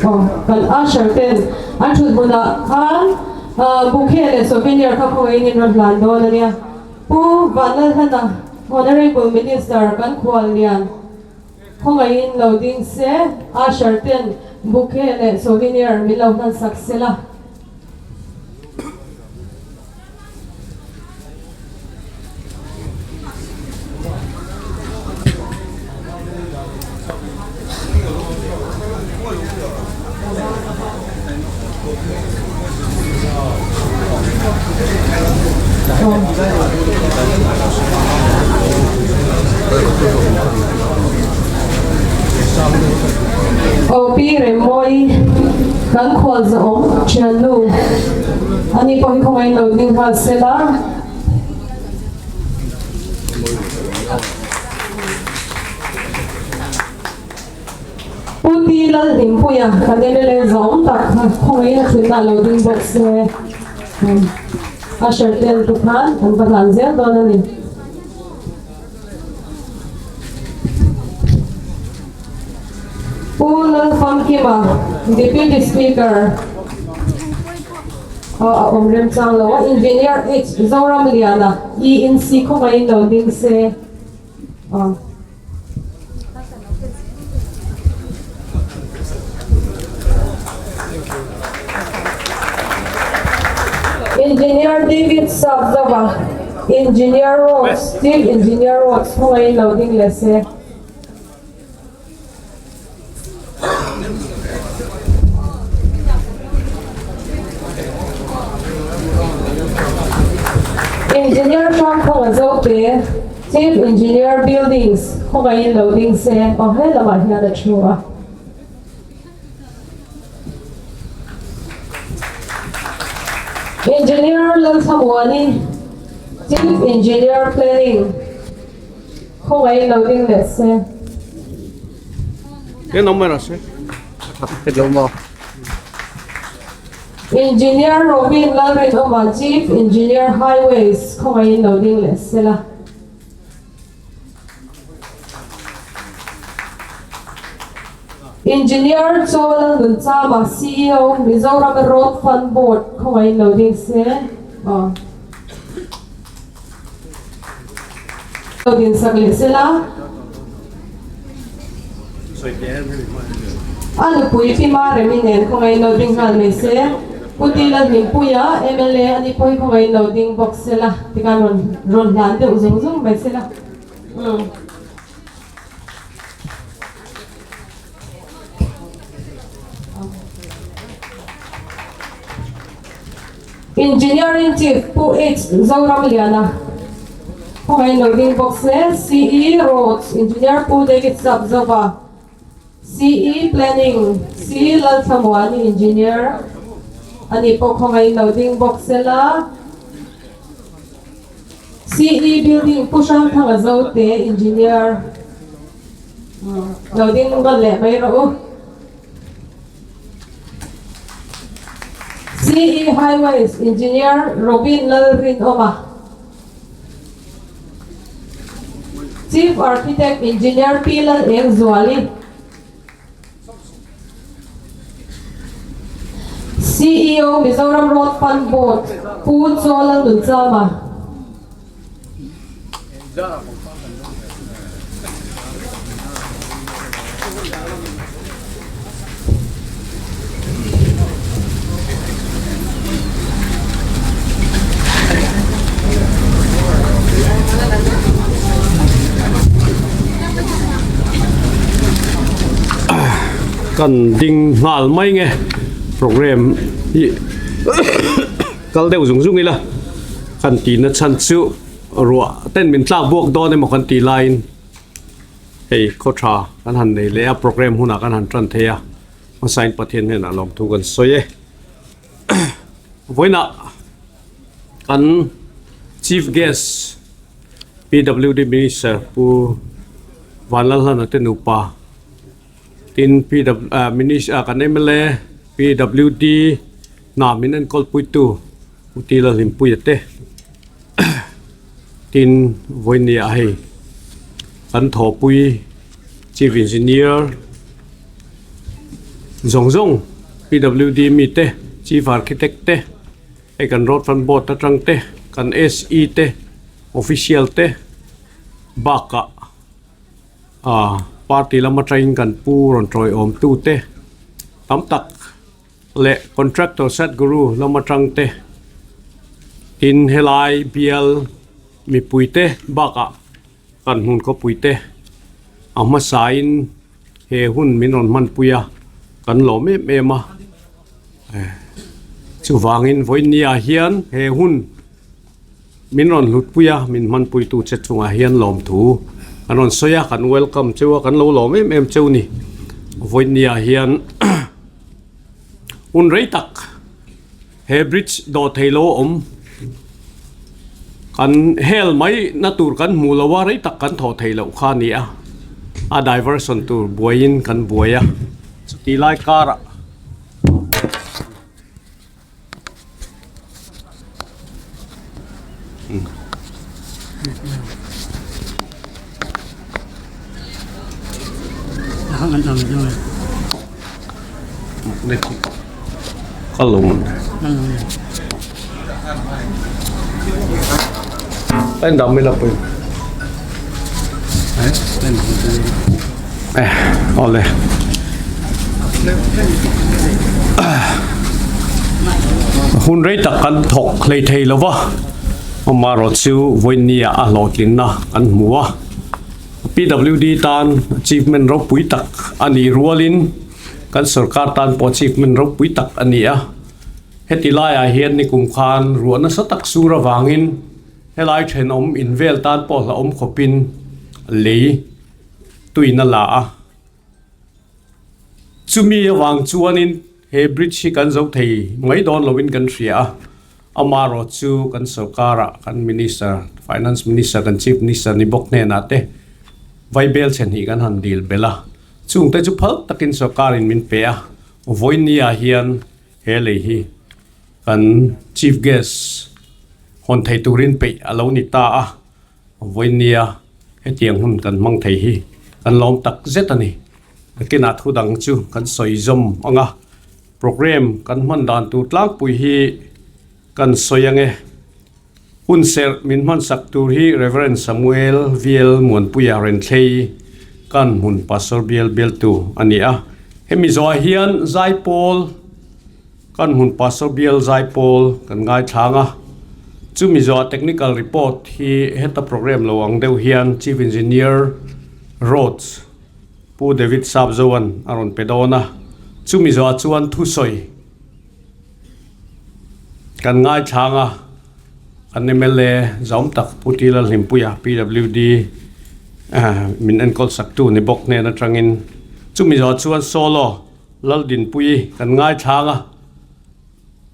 Aw kan usher ten an thut hmunah khan bouquet leh souvenir kha khawiin in rawn hlan dawn a nia. Pu Vanlalhlana Honourable Minister kan khual lian khawngaihin lo ding se usher ten bouquet leh souvenir min lo hlan sak sela. Aw Pi Remmawii kan khualzawm thiannu Ani pawh hi khawngaih lo ding nghal sela. Pu Ti Lalhlimpuia kan MLA zawng tak kha khawngaih a thutna lo ding bawk se. Usher tel te khan an va hlan zel dawn a ni. Pu Lalfamkima, Deputy Speaker, a awm remchang lo a, Engineer H. Zoramliana, ENC khawngaihin lo ding se. Engineer David Sapzova, Engineer Roads, Chief Engineer Roads khawngaihin lo ding leh se. Engineer Hrangkhawnga Zote, Chief Engineer Buildings khawngaihin lo ding se aw he lamah hian a thu a. Engineer Lalthlamuani, Chief Engineer Planning Khawngaih lo ding leh se. Ke number a se. Hello mo. Engineer Robin Lalrinawma Chief Engineer Highways khawngaihin lo ding leh se la. Engineer Chaw Lalnunchama CEO Mizoram Road Fund Board khawngaihin lo ding se. Aw. Lo din sak leh sela. A nupui Pi Maremi nen khawngaihin lo ding nghal mai se. Pu Ti Lalhlimpuia mla a ni pawh hi khawngaihin lo ding bawk sela tikhan rawn rawn hlan deuh zung zung mai sela. Umm. Engineering Chief Pu H Zoramliana khawngaih lo ding bawk se, CE Roads Engineer Pu David Sapzova, CE Planning C Lalthlamuani Engineer a ni pawh khawngaih lo ding bawk se la, CE Building Pu Hrangthanga Zote Engineer lo ding nawn leh mai rawh u. CE Highways Engineer Robin Lalrinawma, Chief Architect Engineer Pi Lalengzuali, CEO Mizoram Road Fund Board Pu Chaw Lalnunchama. Kan ding nghal mai nge program hi kal deuh zung zung ila kan tihna chhan chu ruah ten min tlak buak dawn emaw kan tih laiin hei khaw tha kan han nei leh a program hunah kan han tan thei a hmasain Pathian hnenah lawmthu kan sawi e vawiinah kan chief guest P_W_D minister Pu Vanlalhlana te nupa tin P_W kan M_L_A P_W_D hna min enkawl puitu Pu Tila Hlimpuia te tin vawinia hei kan thawhpui Chief Engineer. Zawng zawng PWD mi te Chief Architect te hei kan Road Fund Board atang te kan SE te official te bakah ah party lam atangin kan pu rawn tawiawm tu te tam tak leh contractor Sadhguru lam atang te tin helai bial mipui te bakah kan hmun khawpui te a hmasain he hun min rawn hmanpui a kan lawm em em a chuvangin vawinia hian he hun min rawn hlutpui a min hmanpui tu che chungah hian lawmthu an rawn sawi a kan welcome cheu a kan lo lawm em em cheu ni vawinia hian hun rei tak he bridge dawh thei lo a awm kan hel mai na tur kan hmuh lo a rei tak kan thawh theih loh kha a ni a a diversion tur buaiin kan buai a chuti lai karah. Awle hun rei tak kan thawk hlei thei lo va amaherawh chu vawinia a hlawhtlinna kan hmu a PWD tan achievement ropui tak a nih rualin kan sorkar tan pawh achievement ropui tak a ni a heti laiah hian nikum khan ruah nasa tak sur avangin Helai thenawm invel tan pawh hlauhawm khawpin lei tuin a la a, chumi avang chuanin he bridge hi kan zo thei mai dawn loin kan hria a, amaherawh chu kan sorkara kan minister, finance minister kan chief minister ni bawk hnenah te vaibel chhe hnih kan han dil belh a, chungte chu phal takin sorkarin min pe a, vawinia hian he lei hi Kan Chief Guest hawn thei turin peih a lo ni ta a, vawinia hetiang hun kan hmang thei hi kan lawm tak zet a ni. Nakinah thu dang chu kan sawi zawm ang a, programme kan hman dan tur tlangpui hi kan sawi ang e. Hun serh min hmansak tur hi Rev. Samuel VL Muanpuia Renthlei kan hmun Pastor bial bialtu a ni a, hemi zawhah hian Zaipawl, Kan hmun Pastor Bial Zaipawl kan ngaithlang a, chumi zawhah technical report hi heta program lo ang deuh hian Chief Engineer Roads Pu David Sapzoan a rawn pe dawn a, chumi zawhah chuan thusawi kan ngaithlang a, kan mla zawm tak Pu Tila Hlimpuia PWD min enkawl saktu ni bawk hnen atangin chumi zawhah chuan solo Laldinpuii kan ngaithlang a,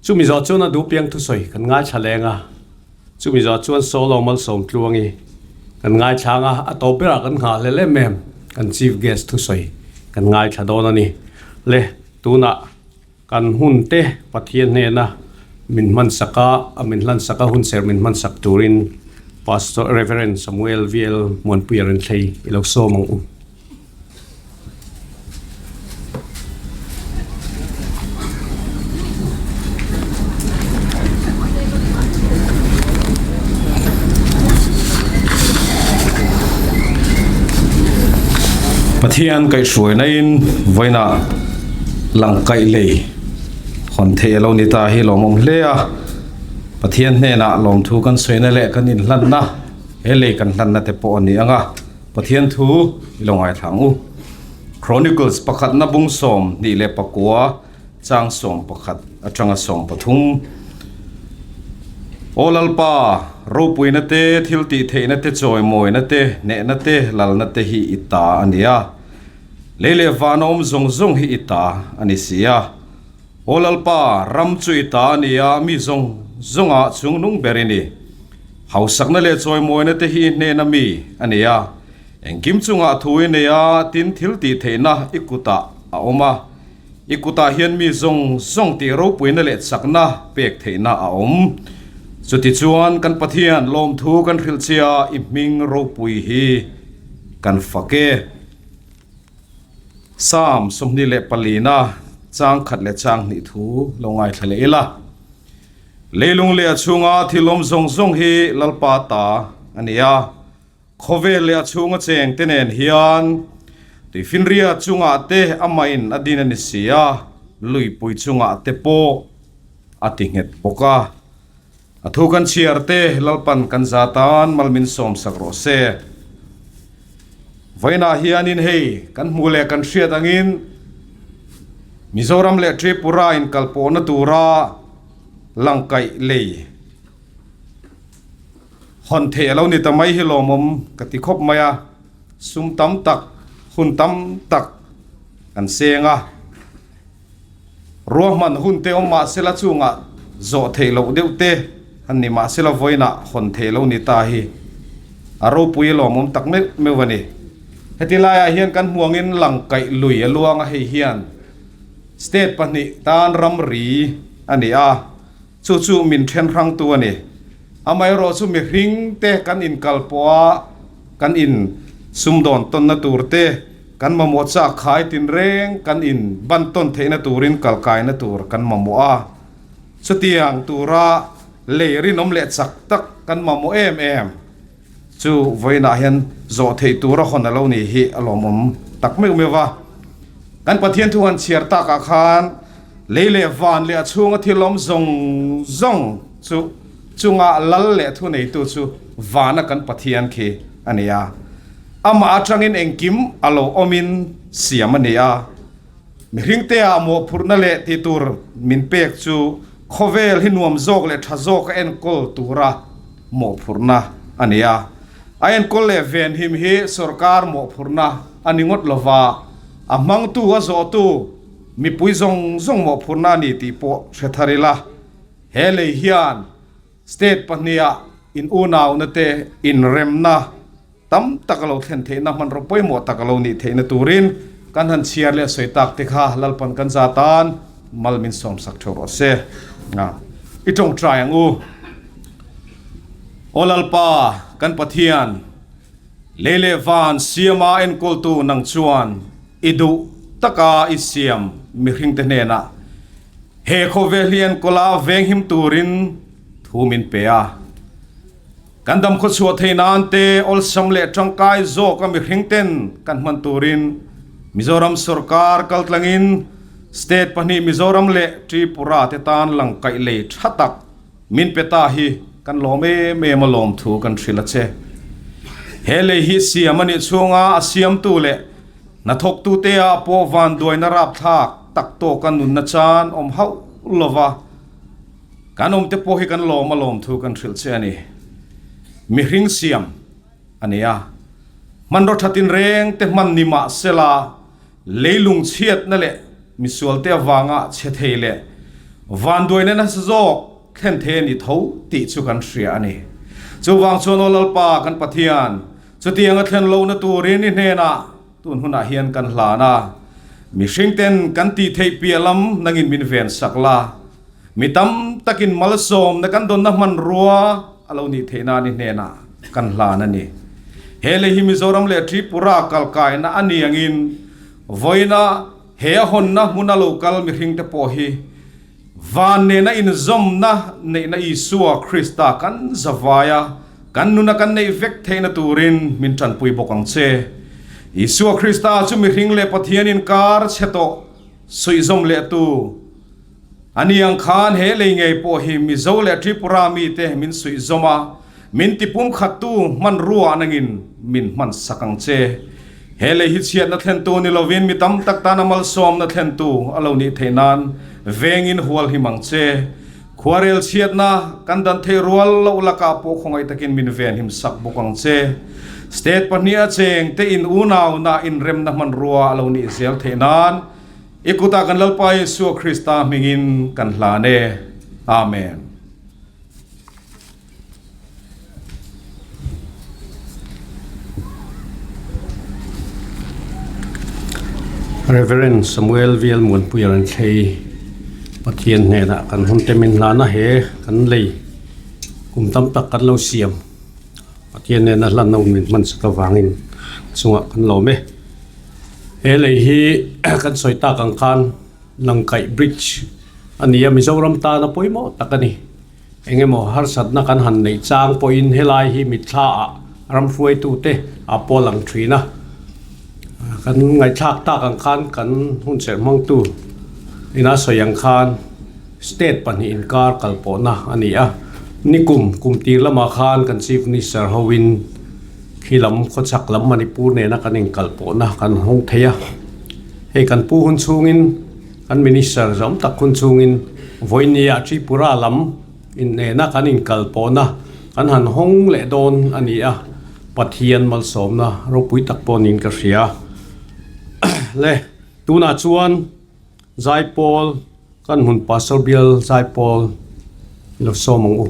chumi zawh chuan a duhpiang thusawi kan ngaithla leng a, chumi zawh chuan Solo Malsawm Tluangi kan ngaithlang a, a tawp berah kan nghah hlel em em kan Chief Guest thusawi kan ngaithla dawn a ni. Le, tunah kan hun te Pathian hnena min hmansak a, a min hlansak a, hunserh min hmansak turin Pastor Reverend Samuel VL Muanpuia Renthlei i lo sawm ang u. Pathian kaihhruaina in vawiinah lang kaih lei hawn theih a lo ni ta hi lawmawm hle a, Pathian hnenah lawmthu kan sawina leh kan inhlanna he lei kan hlanna te pawh a ni ang a. Pathian thu i lo ngaithla ang u. Chronicles pakhatna bung 29 chang 11 atanga 13. Aw Lalpa, ropuina te, thil tih theihna te, chawimawina te, hnehna te, lalna te hi i ta a ni a. Lei leh van awm zawng zawng hi i ta a ni si a. Aw Lalpa, ram chu i ta a ni a, mi zawng zawngah chungnung ber i ni. Hausakna leh chawimawina te hi i hnena mi a ni a, engkim chungah thu i nei a, tin thil tih theihna i kutah a awm a. I kutah hian mi zawng zawng tih ropuina leh chakna pek theihna a awm. Chutichuan kan Pathian lawmthu kan hrilh che a, i hming ropui hi kan fak e. Psalm 24 na. Chang khat leh chang hnih thu lo ngaithla leh ila. Leilung leh a chhunga thil awm zawng zawng hi Lalpa ta a ni a. Khawvel leh a chhunga cheng te nen hian tuifinria chungah te amah in a din a ni si a, luipui chungah te pawh a ti nghet bawk a. A thu kan chhiar te Lalpan kan za tan malmin sawmsak rawh se. Vawiinah hianin hei kan hmuh leh kan hriat angin Mizoram leh Tripura inkalpawhna tura langkaih lei hawn theih a lo ni ta mai hi lawmawm ka ti khawp mai a, sum tam tak, hun tam tak kan seng a. Ruahman hun te awm mahsela chungah zawh theih loh deuh te han ni mahsela vawiinah hawn theih lo ni ta hi a ropui lawmawm tak meuh meuh a ni. Heti laiah hian kan hmuangin langkaih lui a luang a hei hian state pahnih tan ramri a ni a, chu chu min then hrangtu a ni. Amaherawh chu mihring te kan inkalpawh a, kan in sumdawn tawnna tur te, kan mamawh chak khai tinreng kan in ban tawn theihna turin kalkaina tur kan mamawh a. Chutiang tura lei rinawm leh chak tak kan mamawh em em chu vawiinah hian zawh theih tura hawn a lo nih hi a lawmawm tak meuh meuh va. Kan Pathian thu han chhiar takah khan lei leh van leh a chhunga thil awm zawng zawng chu chunga lal leh thuneitu chu vana kan Pathian khi a ni a. Amah atangin engkim a lo awmin siam a ni a. Mihringte ah mawhphurhna leh tih tur min pek chu khawvel hi nuam zawk leh tha zawk a enkawl tura mawhphurhna a ni a. A enkawl leh venhim hi sorkar mawhphurhna a ni ngawt lova, a hmangtu a zawhtu mipui zawng zawng mawhphurhna a ni tih pawh hre thar ila. He lei hian state pahniha in unauna te inremna tam tak a lo thlen theihna hmanraw pawimawh tak a lo nih theihna turin kan han chhiar leh sawi tak te kha Lalpan kan za tan mal min sawmsak theuh rawh se. I tawngtai ang u. Aw Lalpa kan Pathian, lei leh van siama enkawltu nang chuan i duh taka i siam mihringte hnenah He khawvel hi enkawl a venghim turin thu min pe a. Kan dam khawchhuah theih nan te awlsam leh tangkai zawk a mihring ten kan hman turin Mizoram sorkar kaltlangin state pahnih Mizoram leh Tripura te tan langkaih lei tha tak min pe ta hi kan lawm em em a lawm thu kan hrilh a che. He lei hi siam a nih chhunga a siamtu leh Hnathawktute ah pawh vanduaina rapthlak tak tawka nunna chan awm hauh lova kan awm te pawh hi kan lawm a lawm thu kan hrilh che a ni. Mihring siam a ni a, hmanraw tha tinreng te hman ni mah sela leilung chhiatna leh misualte avanga chhe thei leh vanduaina nasa zawk thlen thei a ni tho tih chu kan hria a ni. Chuvang chuan aw Lalpa kan Pathian, Chutiang a thlen lohna turin i hnenah tun hunah hian kan hlan a, mihringten kan tih theih piah lam nangin min ven sak la, mi tam takin malsawmna kan dawnna hmanrua a lo nih theih nan i hnenah kan hlan a ni. He lei hi Mizoram leh Tripura kalkaina a ni angin vawiina he a hawnna hmuna lo kal mihringte pawh hi Van nena inzawmna neihna Isua Krista kan zavai a, kan nuna kan neih vek theihna turin min tanpui bawk ang che. Isua Krista chu mihring leh Pathian inkar chhe tawh suihzawm lehtu a ni ang khan he lei ngei pawh hi Mizo leh Tripura mite min suihzawm a, min tipumkhattu hmanrua nangin min hmansak ang che. He lei hi chhiatna thlentu ni lovin mi tam tak tana malsawmna thlentu a lo nih theih nan vengin hual him ang che. Khuarel chhiatna kan dan theih rual loh lakah pawh khawngaih takin min ven him sak bawk ang che. State pahniha cheng te in unauna inremna hmanrua a lo nih zel theih nan i kutah kan Lalpa Isua Krista hmingin kan hlan e. Amen. Reverend Samuel Vial Muanpuia rawn thlei Pathian hnenah kan hun te min hlana he kan lei kum tam tak kan lo siam Pathian hnena hlan ho min hman sak avangin chungah kan lawm e. He lei hi kan sawi tak ang khan. Langkaih Bridge a ni a, Mizoram tana pawimawh tak a ni. Eng emaw harsatna kan han neih chang pawhin helai hi mitthlaah ram hruaitute a pawl ang thin a. Kan ngaihthlak tak ang khan kan hun serh hmangtu ina sawi ang khan state pahnih inkar kalpawhna a ni a. Nikum kum tir lamah khan kan Chief Minister hoin khi lam khawchhak lam Manipur nena kan inkalpawhna kan hawng thei a. Hei kan pu hun chhungin kan Minister zawm tak hun chhungin vawinia Tripura lam innena kan inkalpawhna kan han hawng leh dawn a ni a, Pathian malsawmna ropui tak pawh niin ka hria. Le, tunah chuan Zaipawl kan hmun Pastor Bial Zaipawl i lo sawm ang u.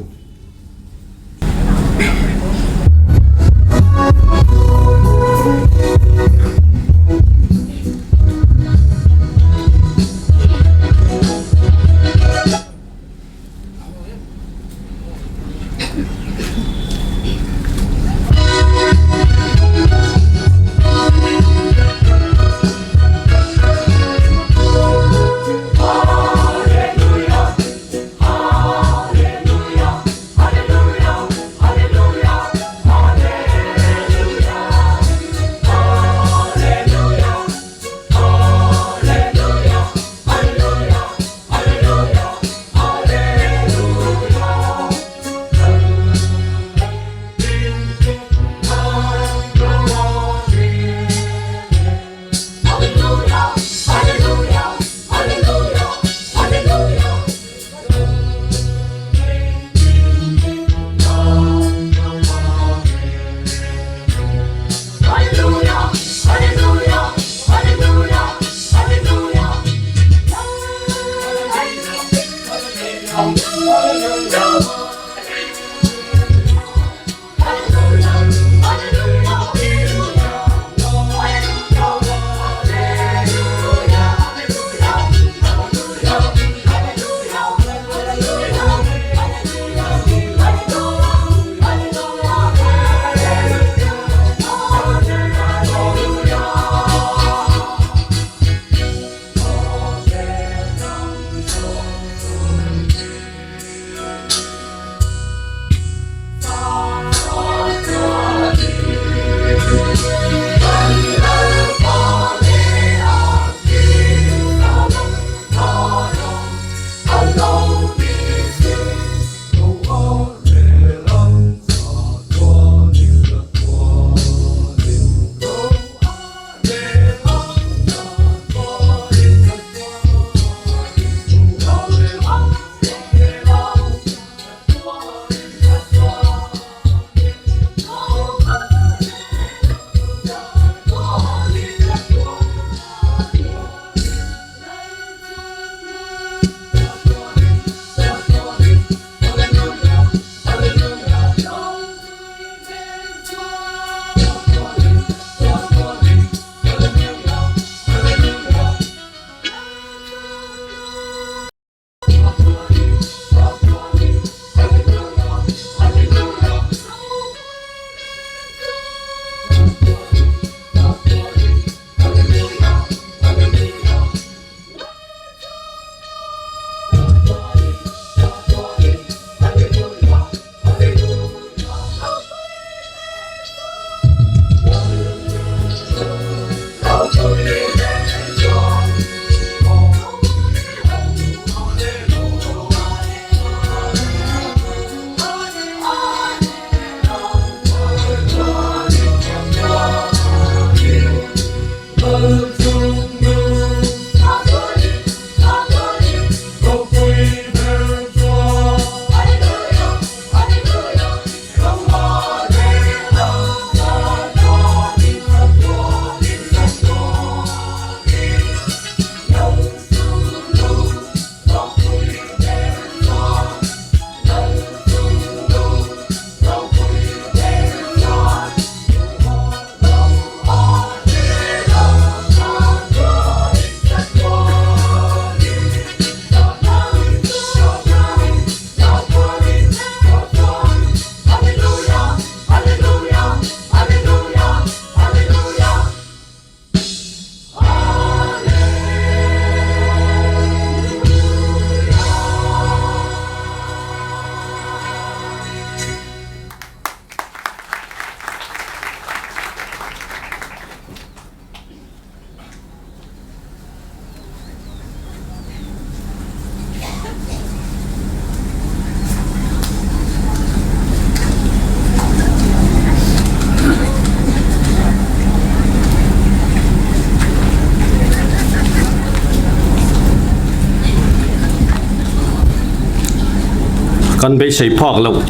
Kan beisei phak loh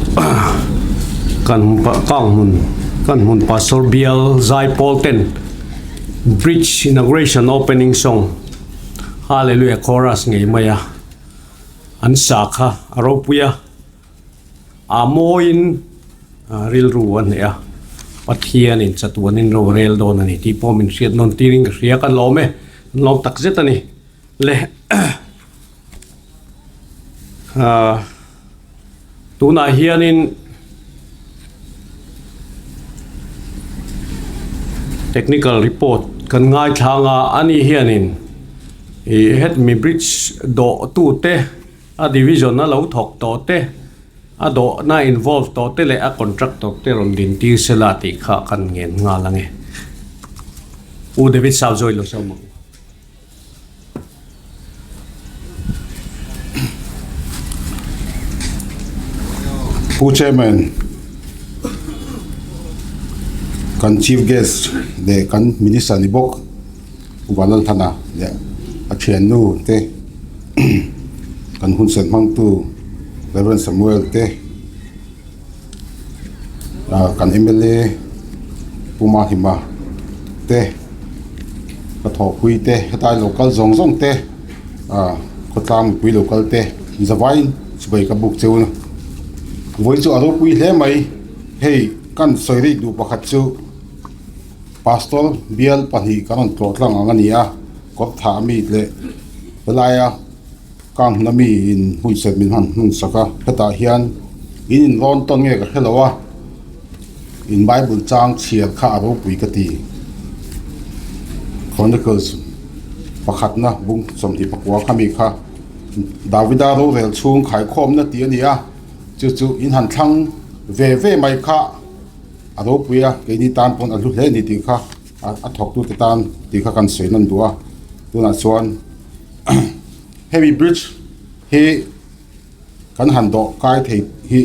kan kang hmun kan hmun pastor bial zaipawl ten bridge inauguration opening song hallelujah chorus ngei mai a an sa kha a ropui a a mawiin rilru a hneh a Pathianin chatuanin ro rel dawn a ni tih pawh min hriat nawn tirin ka hria kan lawm e kan lawm tak zet a ni le. Ahh tunah hianin technical report kan ngaithlang a ani hianin ih hetmi bridge dawh tute a division a lo thawk tawh te a dawhna involve tawh te leh a contractor te rawn din tir sela tih kha kan ngen nghal ang e U David Sauzawi lo sawi ang. Pu Chairman, kan Chief Guest leh kan Minister ni bawk Pu Vanlalthana leh a thiannu te kan hunsen hmangtu Rev Samuel te ah kan mla Pu Mahima te ka thawhpui te hetlai lo kal zawng zawng te ah khawtlang mipui lo kal te zavaiin chibai ka buk cheu a vawi chu a ropui hle mai hei kan sawi rih duh pakhat chu pastor bial pahnih kan rawn tlawh tlang ang a ni a kawr thah ami leh helaia. Kang hna mi in hmuihset min han hnung sak a, hetah hian in in rawn tawn nge ka hre lo a, in Bible chang chhiar kha a ropui ka ti. Chronicles pakhatna bung 24 kha mi kha Davida rorel chhung khaikhawmna tih a ni a, chu chu in han thlang ve ve mai kha a ropui a, keini tan pawn a hlu hle a ni tih kha a thawktute tan tih kha kan sawi nawn duh a, tunah chuan. Hemi bridge hi kan han dawh kai thei hi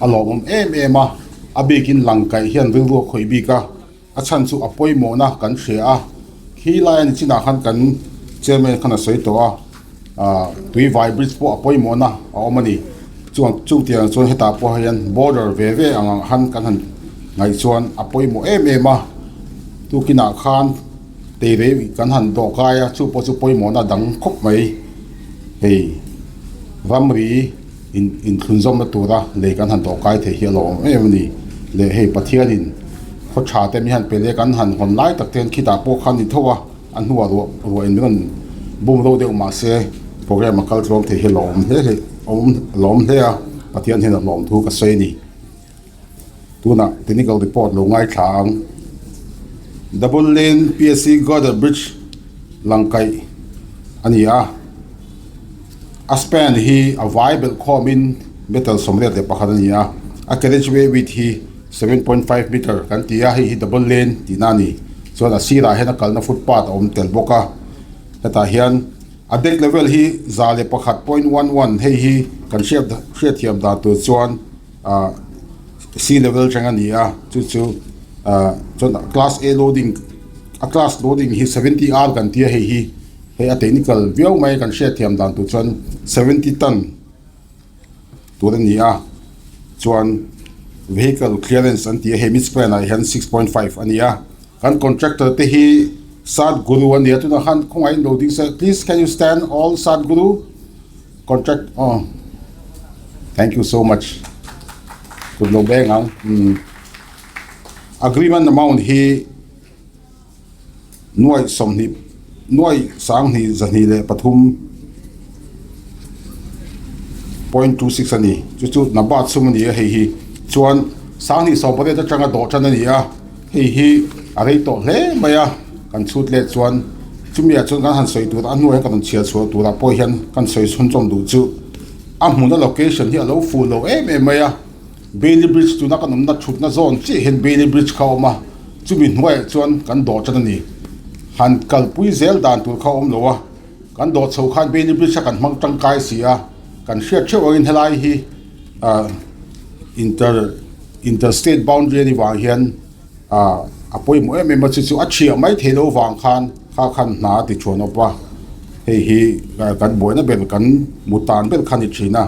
a lawmawm em em a, a bikin lang kaih hian rilru a khawih bik a, a chhan chu a pawimawhna kan hria a, khi lai a ni chinah khan kan chairman khan a sawi tawh a, ah tuivai bridge pawh a pawimawhna a awm a ni, chuan chutiang chuan hetah pawh hian border ve ve ang ang han kan han ngaih chuan a pawimawh em em a, tukinah khan. Tei rei kan han dawh kai a, chu pawh chu pawimawhna dang khawp mai. Hei ramri in inthlunzawmna tura lei kan han dawh kai thei hi a lo awm em a ni. Leh hei Pathianin khaw tha te mi han pe leh kan han hawn lai tak te hian khitah pawh khan ni tho a, a hnuah ruah ruah in min rawn bum ro deuh mahse program a kal tlawm thei hi a lo awm hle hle awm a lo awm hle a, Pathian hian a hlawm thu ka sawi a ni. Tunah technical report lo ngaithla ang. Double lane PSC girder bridge langkaih a ni a. A span hi a vai belh khawmin meter 81 a ni a. A carriageway width hi 7.5 meter kan ti a, hei hi double lane tihna a ni. Chuan a sirah hian a kalna footpath a awm tel bawk a. Hetah hian a deck level hi 101.11 hei hi kan hriat hriatthiam dan tur chuan ah sea level atang a ni a chu chu ah chuan class A loading a class loading hi 70 R kan tia hei hi hei a technical viau mai kan hriat thiam dan tur chuan 70 ton tur a ni a chuan vehicle clearance an ti a hei mid span ah hian 6.5 a ni a kan contractor te hi Sadhguru a ni a tunah khan khawngaih in lo ding se please can you stand all Sadhguru Contract aw Thank you so much Kut lo beng ang umm Agreement amount hi nuaih sawmhnih nuaih sanghnih 203 .26 a ni chu chu naba chhung a ni a hei hi chuan sanghnih sawmpariat atanga dawh tan a ni a. Hei hi a rei tawh hle mai a, kan chhut let chuan chumi ah chuan kan han sawi tur a hnuai ah kan rawn chhiar chhuah turah pawh hian kan sawi chhunchawm duh chu a hmuna location hi a lo fuh lo em em mai a, Bailey Bridge tuna kan awmna thutna zawn chiah hian Bailey Bridge kha a awm a, chumi hnuaiah chuan kan dawh tan a ni. Han kalpui zel dan tur kha a awm lo a, kan dawh chho khan Bailey Bridge a kan hmang tangkai si a, kan hriat theuh angin helai hi ah inter. Inter state boundary a ni vang hian ah a pawimawh em em a chu chu a chhiah mai theih loh vang khan kha khan hna a ti thuan awp a hei hi kan buaina ber kan mu tan ber kha a ni thin a.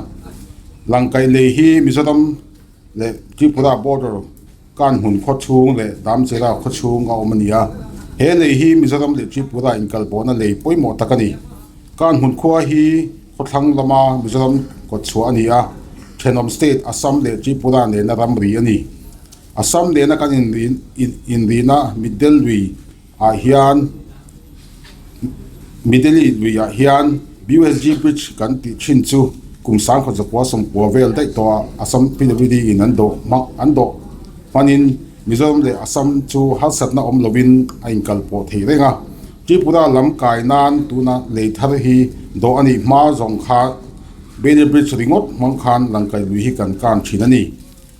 Langkaih lei hi Mizoram leh Tripura border Kanhmun khaw chhung leh Damchera khaw chhung a awm a ni a. He lei hi Mizoram leh Tripura inkalpawhna lei pawimawh tak a ni. Kanhmun khua hi khawthlang lama Mizoram kawtchhuah a ni a, thenawm state Assam leh Tripura nena ramri a ni. Assam nena kan inrina Middle lui ah hian Mideli luiah hian BUSG Bridge kan tih thin chu kum sangkhat zakua sawmpua vel daih tawh a Assam PWD in an dawh hmang an dawh hmanin Mizoram leh Assam chu harsatna awm lovin a inkalpawh thei reng a. Tripura lam kai nan tuna lei thar hi dawh a nih hma zawng kha Bailey Bridge ringawt hmang khan Langkaih lui hi kan kan thin a ni.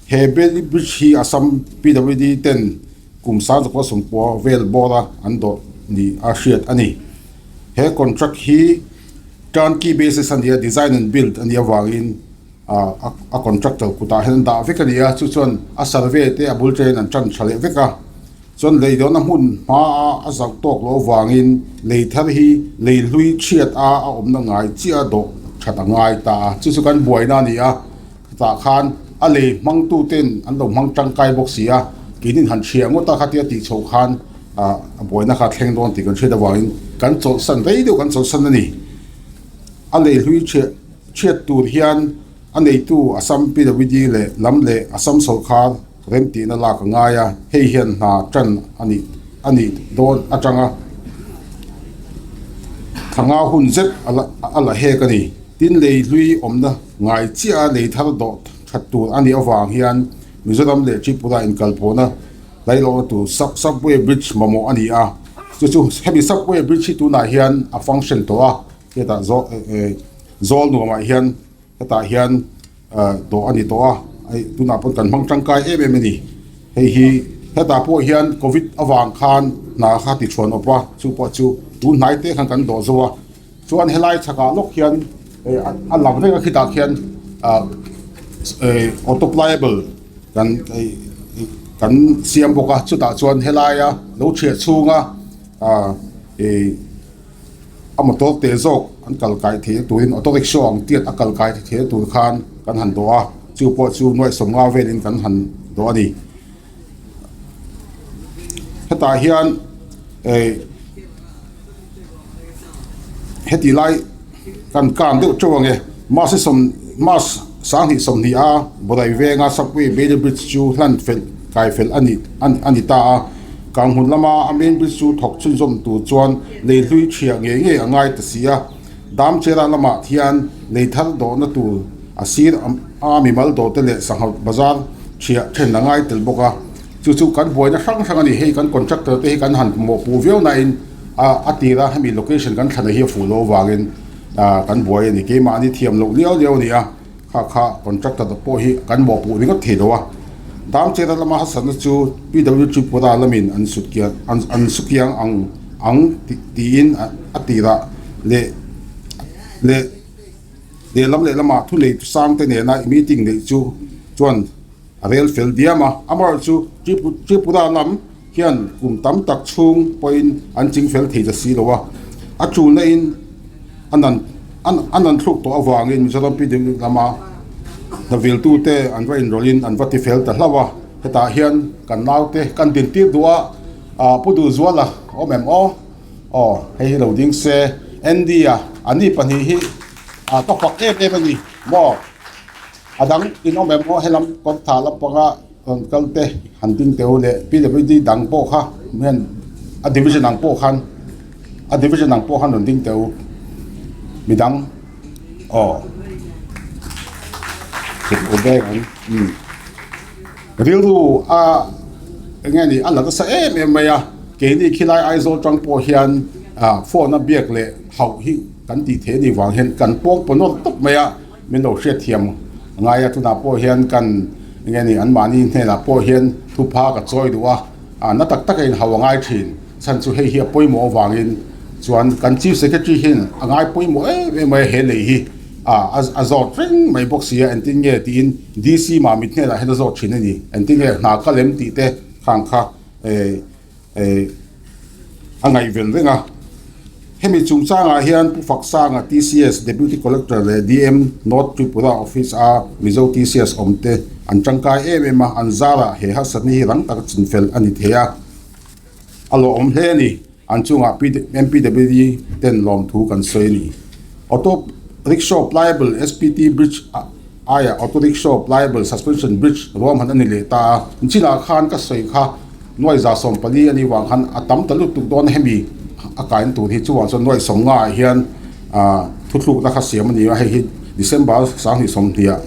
He Bailey Bridge hi Assam PWD ten kum sangzakua sawmpua vel bawra an dawh ni a hriat a ni. He contract hi turnkey basis a ni a, design and build a nih avangin a contractor kutah hian an dah vek a ni a, chu chuan a survey te a bul train an tan tha leh vek a. Chuan lei dawhna hmun hmaa a zauh tawk loh avangin lei thar hi lei hlui chhiat a a awmna ngai chiah a dawh that a ngai ta a, chu chu kan buaina a ni a. Chutah khan a lei hmangtu ten an lo hmang tangkai bawk si a, keinin han hria ngawt a khatia tih chhoh khan a buaina kha a thleng dawn tih kan hriat avangin kan chawlhsan rei deuh kan chawlhsan a ni. A lei hlui chhiat tur hian a neitu Assam PWD leh lam leh Assam sawrkar remtihna lak a ngai a, hei hian hna tan a nih a nih dawn atanga thanga hun zet a la hek a ni. Tin, lei hlui awmna ngai chiah a lei thar dawh that tur a nih avang hian Mizoram leh Tripura inkalpawhna lailohna tur Subway Bridge mamawh a ni a, chu chu hemi Subway Bridge hi tunah hian a function tawh a, hetah zawl nuamah hian Hetah hian dawh a ni tawh a, hei tunah pawh kan hmang tangkai em em a ni. Hei hi hetah pawh hian covid avang khan hna kha ti chhuan awp a, chu pawh chu tun hnai te khan kan dawh zo a. Chuan helai chhakah lawk hian a lang reng a khitah khian auto pliable kan kan siam bawk a, chutah chuan helaia lo chhiah chhunga A motor te zawk an kal kai theih turin auto rickshaw ang tiat a kal kai theih tur khan kan han dawh a, chu pawh chu nuaih sawmnga velin kan han dawh a ni. Hetah hian eh heti lai kan kan deuh teuh ang e, March sawm March sanghnih sawmhnih a Bawrai venga subway Bailey Bridge chu hlan fel kai fel a ni a ni ta a. Kang hmun lama a main bridge chu thawk chhunzawm tur chuan lei hlui chhia ngei ngei a ngai ta si a, Damchera lamah thian lei thar dawhna tur a sir a mimal dawhte leh sangha bazar chhia then a ngai tel bawk a, chu chu kan buaina hrang hrang a ni. Hei kan contractor te hi kan han mawhpuh viau nain a tira hemi location kan thlana hi a fuh loh avangin kan buai a ni. Keimahni thiam loh liau liau a ni a. Kha kha contractor te pawh hi kan mawhpuh ringawt thei lo a, Damchera lama harsatna chu PW Tripura lamin an sutkiang an an sukiang ang ang tiin a tirah leh leh lehlam lehlamah thunei sang te nena meeting neih chu chuan a rel fel diam a, amaherawhchu Tripura lam hian kum tam tak chhung pawhin an ching fel thei ta si lo a, a chulna in a nan a nan thluk tawh avangin Mizoram PW lama hnaviltute an va inrawlhin an va ti fel ta hlauh a, hetah hian kan naute kan dintir duh a, ah Pu Duhzuala awm em aw? Aw hei hi lo ding se, Andy-a ani pahnih hi ah ka fak em em a ni maw? A dang in awm em aw helam kawrtha lampanga rawn kal te han ding teh u leh PWD dang pawh kha hian a division ang pawh khan a division ang pawh khan rawn ding teh u midang aw u beng ang umm rilru a eng nge ni a la nasa em em mai a keini khilai Aizawl tang pawh hian ah phone a biak leh hauh hi kan tih theih a nih vang hian kan pawng paw nawr tawp mai a. Min lo hriatthiam ngai a, tunah pawh hian kan enge ni anmahni hnenah pawh hian thupha ka chawi duh a, a na tak taka inhau a ngai thin chhan chu hei hi a pawimawh avangin chuan kan Chief Secretary hian a ngai pawimawh em em mai a he lei hi a a zawt reng mai bawk si a engtin nge tiin DC Mamit hnenah hian a zawt thin a ni engtin nge hna kal em tih te khang kha eh. A ngaihven reng a. Hemi chungchangah hian Pu Faksanga, TCS Deputy Collector leh DM North Tripura Office a Mizo TCS awmte an tangkai em em a, an zarah he harsatna hi rang taka chinfel a ni thei a, a lawmawm hle a ni. An chungah MPWD ten lawmthu kan sawi a ni. Auto Rickshaw Pliable SPT Bridge aiah Auto Rickshaw Pliable Suspension Bridge ruahman a ni leh ta a. Chinah khan ka sawi kha nuai 140 a nih vang khan a tam ta lutuk dawn a hemi a kaina tur hi chuvang chuan nuai 50 ah hian thuthlukna kha siam a ni a, hei hi December 2020 ah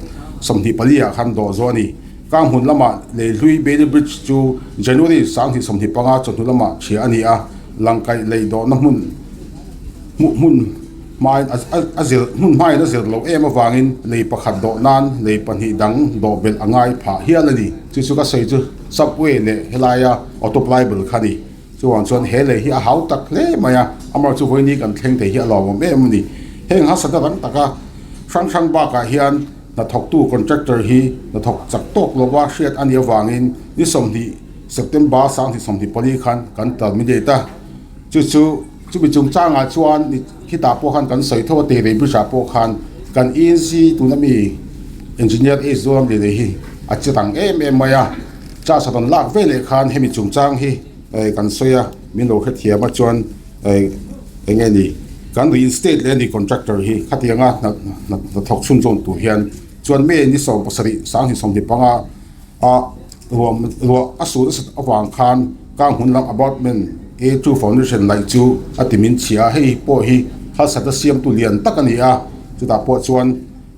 24 ah khan dawh zawh a ni. Kang hmun lamah Leihlui Bailey Bridge chu January 2025 chawhnu lamah chhia a ni a, langkaih lei dawhna hmun hmun hmain a zir hmun hmain a zir loh em avangin lei pakhat dawh nan lei pahnih dang dawh belh a ngai phah hial a ni. Chu chu ka sawi chu subway leh helaia auto pliable kha a ni. Chuvang chuan he lei hi a hau tak hle mai a, amaherawhchu chu vawiini kan thleng thei hi a lawmawm em a ni. Heng harsatna rang taka hrang hrang bakah hian Hnathawktu contractor hi hnathawk chak tawk lova hriat a nih avangin ni 20 September 2024 khan kan terminate a. Chu chu chumi chungchangah chuan ni khitah pawh khan kan sawi tho a, Teirei Bridge ah pawh khan kan ENC tuna mi Engineer H Zoramliana hi a che rang em em mai a. Charge a rawn lak veleh khan hemi chungchang hi kan sawi a, min lo hrethiam a chuan Eng nge ni? Kan reinstate leh a ni contractor hi khatianga hnathawk chhunzawm tur hian chuan May ni 17 2025 a ruah a sur nasat avang khan kang hmun lam abutment A2 foundation laih chu a ti min chhia a, hei pawh hi harsatna siamtu lian tak a ni a, chutah pawh chuan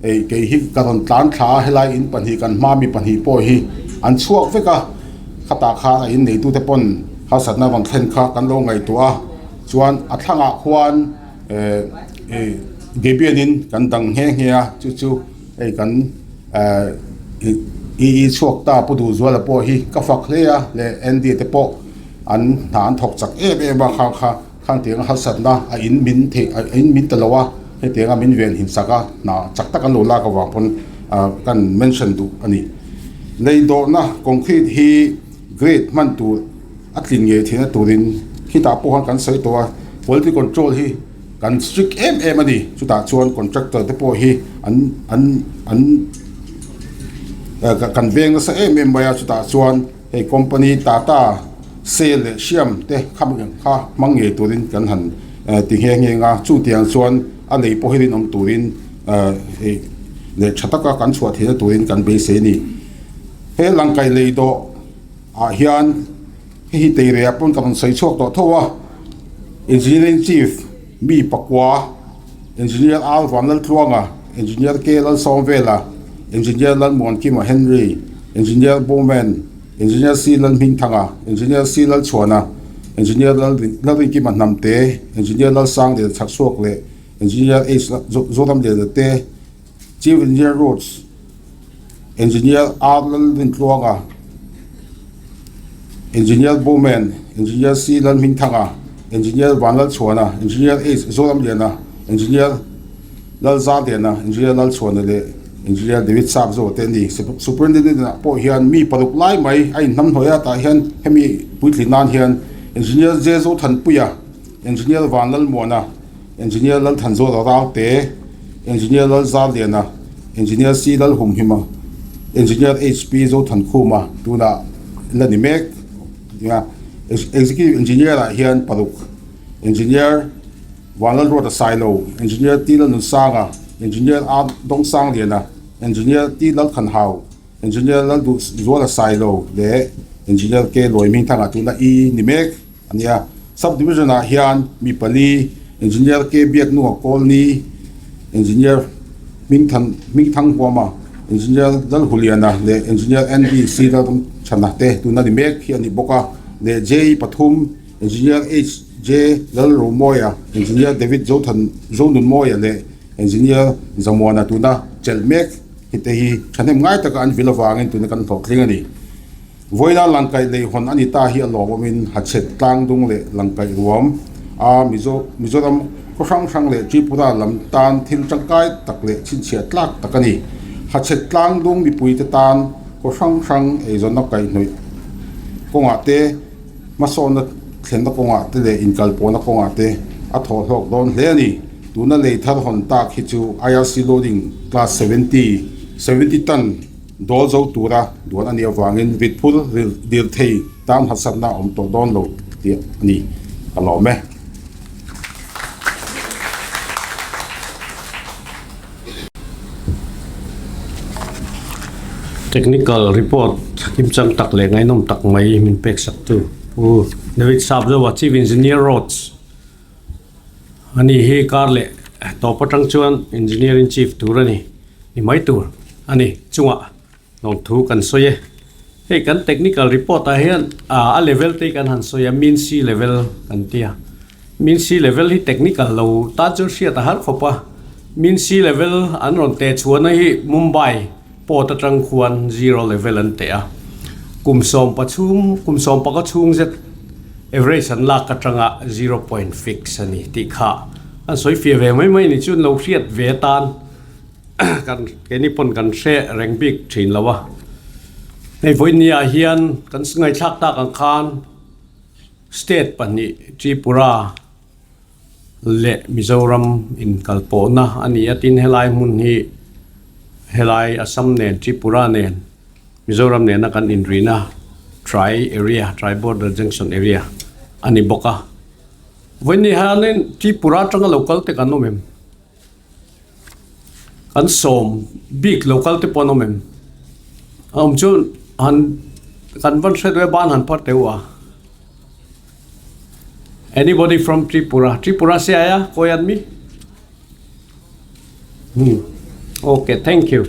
kei hi ka rawn tlan thla a, helai in pahnih kan hma mi pahnih pawh hi an chhuak vek a, khatah khan a inneitute pawn harsatna rawn thlen kha kan lo ngaihtuah a, chuan a thlangah khuan eh Gabian-in kan dang nghe nghe a, chu chu hei kan eh i chhuak ta Pu Duhzuala pawh hi ka fak hle a leh Andy te pawh an hna an thawk chak em em a kha kha. Khangtianga harsatna a in min theih a in min ta lo a, hetianga min ven him sak a, hna chak tak an lo lak avang pawn kan mention duh a ni. Lei dawhna concrete hi grade hman tur a tlin ngei theihna turin khitah pawh khan kan sawi tawh a, quality control hi kan strict em em a ni. Chutah chuan contractor te pawh hi an an an kan veng nasa em em mai a, chutah chuan hei company Tata Sel leh hriam te kha hmang ngei turin kan han ti nghe nghe ang a, chutiang chuan a lei pawh hi rinawm turin leh tha taka kan chhuah theihna turin kan beisei a ni. He langkaih lei dawh ah hian hei hi Teirei ah pawn ka rawn sawi chhuak tawh tho a, Engineering Chief mi pakua Engineer R Vanlaltluanga, Engineer K Lalsawmvela, Engineer Lalmuankima Henry, Engineer Bowman, Engineer C Lalhmingthanga, Engineer C Lalchhuana, Engineer Lalrinkima Hnamte, Engineer Lalsanglian Chhakchhuak leh Engineer H Zoramliana te, Chief Engineer Roads, Engineer R Lalrintluanga, Engineer Bowman, Engineer C Lalhmingthanga, Engineer Vanlalchhuana, Engineer H Zoramliana, Engineer Lalzarliana, Engineer Lalchhuana leh Engineer David Sapzaw te a ni. Superintendent ah pawh hian mi paruk lai mai a inhnamhnawih a, tah hian hemi puitlin nan hian Engineer J Zothanpuia, Engineer Vanlalmuana, Engineer Lalthanzawla Ralte, Engineer Lalzarliana, Engineer C Lalhumhima, Engineer HP Zothankhuma tunah la ni mek. Executive Engineer ah hian paruk Engineer Vanlalruata Sailo, Engineer T Lalnunsanga, Engineer R Dawngsangliana, Engineer T Lalkhanhau, Engineer Lalduhzuala Sailo leh Engineer K Lawihmingthanga tuna I ni mek a nia. Sub Division ah hian mi pali Engineer K Biaknunga Kawlni, Engineer Hmingthan Hmingthang Huama, Engineer Lalhuliana leh Engineer ND C Lalramchhana te tuna ni mek hi a ni bawk a leh J pathum Engineer HJ Lalromawia, Engineer David Zothan Zonunmawia leh Engineer Zamuana tuna chelh mek hi te hi thahnem ngai taka an vil avangin tuna kan hlawhtling a ni. Vawiina langkaih lei hawn a ni ta hi a lawmawmin Hachhet tlangdung leh langkaih ruam a Mizo Mizoram khaw hrang hrang leh Tripura lam tan thil tangkai tak leh chhinchhiah tlak tak a ni. Hachhet tlangdung mipuite tan khaw hrang hrang eizawnna kaihhnawih kawngah te, Hmasawnna thlenna kawngah te leh inkalpawhna kawngah te a thawh hlawk dawn hle a ni. Tuna lei thar hawn tak hi chu IRC loading class 70, 70 ton, dawl zo tura duan a nih avangin rit phur lirthei tan harsatna a awm tawh dawn lo tih a ni. Ka lawm e. Technical report kimchang tak leh ngaihnawm tak mai min pek sak tu Pu David Sapzoa Chief Engineer Roads a ni hi kar leh tawp atang chuan Engineer in Chief tur a ni ni mai tur a ni chungah lawmthu kan sawi e. Hei kan technical report ah hian a level te hi kan han sawi a min sea level kan tia min sea level hi technical lo tan chuan hriat a har khawp a min sea level an rawn teh chhuahna hi Mumbai port atang khuan zero level an teh a kum sawm pachhung kum sawm paka chhung zet average an lak atanga zero point fix a ni tih kha an sawi fiah ve mai mai ni chuan lo hriat ve atan. Kan keini pawn kan hre reng bik thin lo a, hei vawinia hian kan ngaihthlak tak ang khan state pahnih Tripura leh Mizoram inkalpawhna a ni a tin helai hmun hi helai Assam nen Tripura nen Mizoram nena kan inrina tri area tri border junction area a ni bawk a, vawinia hianin Tripura atanga lo kal te kan awm em? Kan sawm bik lo kal te pawh an awm em? A awm chu han kan van hre duai ban han phar teuh a. Anybody from Tripura? Tripura se aia koi admi? Hmm. Okay, thank you.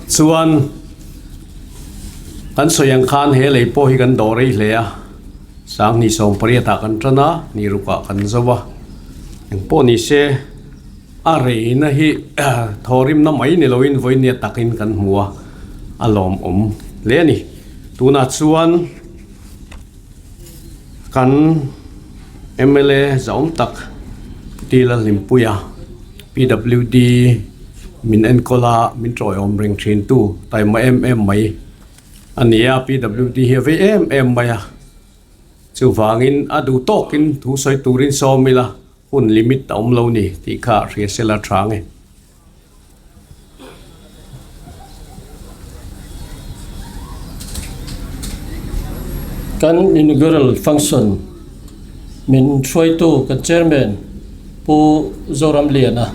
Chuan kan sawi ang khan he lei pawh hi kan dawh rei hle a. Sanghnih sawmpariatah kan tan a, ni rukah kan zo a. Engpawh ni se a reina hi thawrimna mai ni loin vawinia takin kan hmu a, a lawmawm hle a ni. Tunah chuan kan mla zahawm tak Pu Lalhlimpuia PWD min enkawl a, min tawiawm reng thintu taima em em mai. A ni a, PWD hi a vei em em mai a, chuvangin a duh tawkin thu sawi turin sawm ila hun limit a awm lo ni tih kha hria sela tha nge. Kan inaugural function min hruaitu kan chairman Pu Zoramliana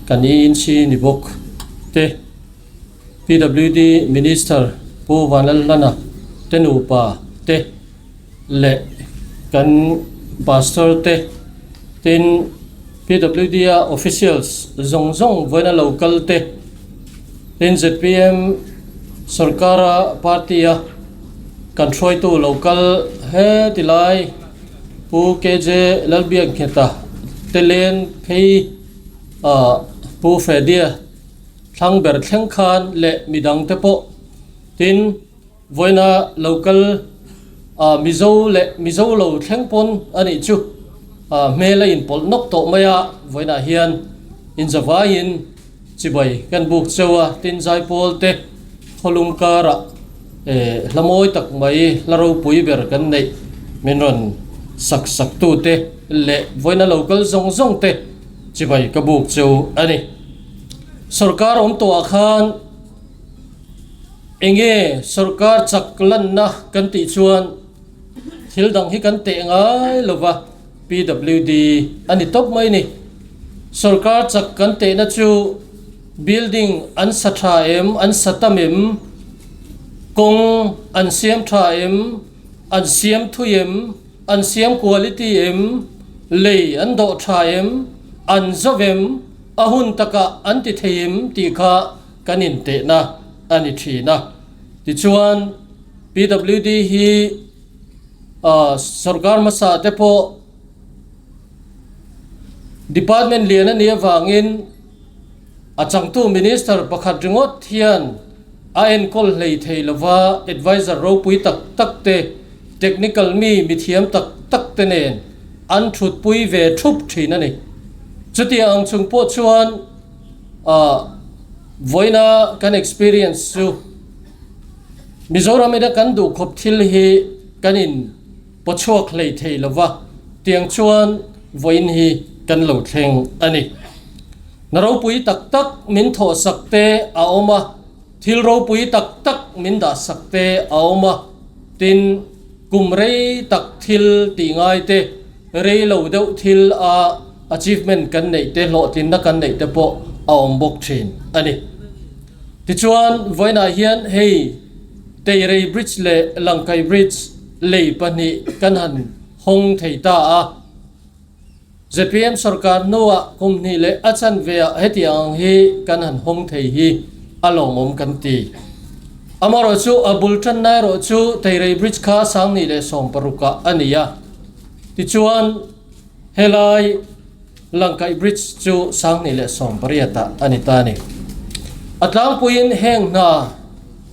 kan INC ni bawk te. PWD Minister Pu Vanlalhlana te nupa te leh kan Pastor te tin PWD a officials zawng zawng vawiina lo kal te tin zpm sorkara party a kan hruaitu lo kal heti lai Pu KJ Lalbiakngheta te len phei Pu Freddie Thlang ber thleng khan leh midang te pawh tin vawiina local ah Mizo leh Mizo lo thleng pawn a nih chu ah hmel a inpawlh nawk tawh mai a, vawiinah hian inzavaiin chibai kan buk cheu a, tin Zaipawl te khawlum karah eh hla mawi tak mai hla ropui ber kan neih min rawn sak sak tu te leh vawiina local zawng zawng te chibai ka buk cheu a ni. Sorkar awm tawhah khan enge sorkar chak lanna kan tih chuan thil dang hi kan teh ngai lova PWD a ni tawp mai ni. Sorkar chak kan tehna chu building an sa tha em, an sa tam em, kawng an siam tha em, an siam thui em, an siam quality em, lei an dawh tha em, an zawh em, A hun takah an ti thei em tih kha kan intehna a ni thin a. Tichuan, PWD hi sorkar hmasa te pawh department lian a nih avangin a changtu minister pakhat ringawt hian a enkawl hlei thei lova adviser ropui tak tak te, technical mi mithiam tak tak te nen an thutpui ve thup thin a ni. Chutiang ang chung pawh chuan ah vawiina kan experience chu Mizoram ina kan duhkhawp thil hi kan in. pawchhuak hlei thei lova, tiang chuan vawiin hi kan lo thleng a ni. Na ropui tak tak min thawhsak te a awm a, thil ropui tak tak min dahsak te a awm a, tin, kum rei tak thil tih ngai te, rei lo deuh thil a achievement kan neih te, hlawhtlinna kan neih te pawh a awm bawk thin a ni. Tichuan, vawiinah hian hei Teirei Bridge leh Langkai Bridge lei pahnih kan han hawng thei ta a. Zpm sorkar hnuah kum hnih leh a chanveah hetiang ang hi kan han hawng thei hi a lawmawm kan ti. Amaherawhchu a bul tanna erawh chu Teirei Bridge kha Sanghnih leh Sawmparukah a ni a. Tichuan helai Langkaih Bridge chu Sanghnih leh Sawmpariatah a ni ta a ni. A tlangpuiin heng hna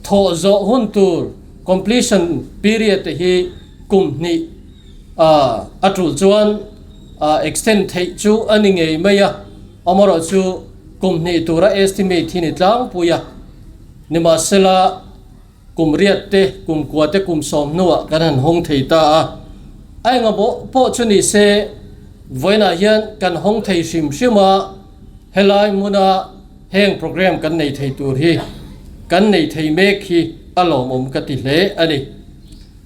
thawh zawh hun tur completion period te hi kum hnih a tul chuan extend theih chu a ni ngei mai a, amaherawh chu kum hnih tura estimate hi ni tlangpui a, nimahsela kum riat te, kum kua te, kum sawm hnuah kan han hawng thei ta a, a engemaw pawh chu ni se vawiinah hian kan hawng thei hrim hrim a, helai hmuna heng program kan nei thei tur hi kan nei thei mek hi a lawmawm ka ti hle a ni.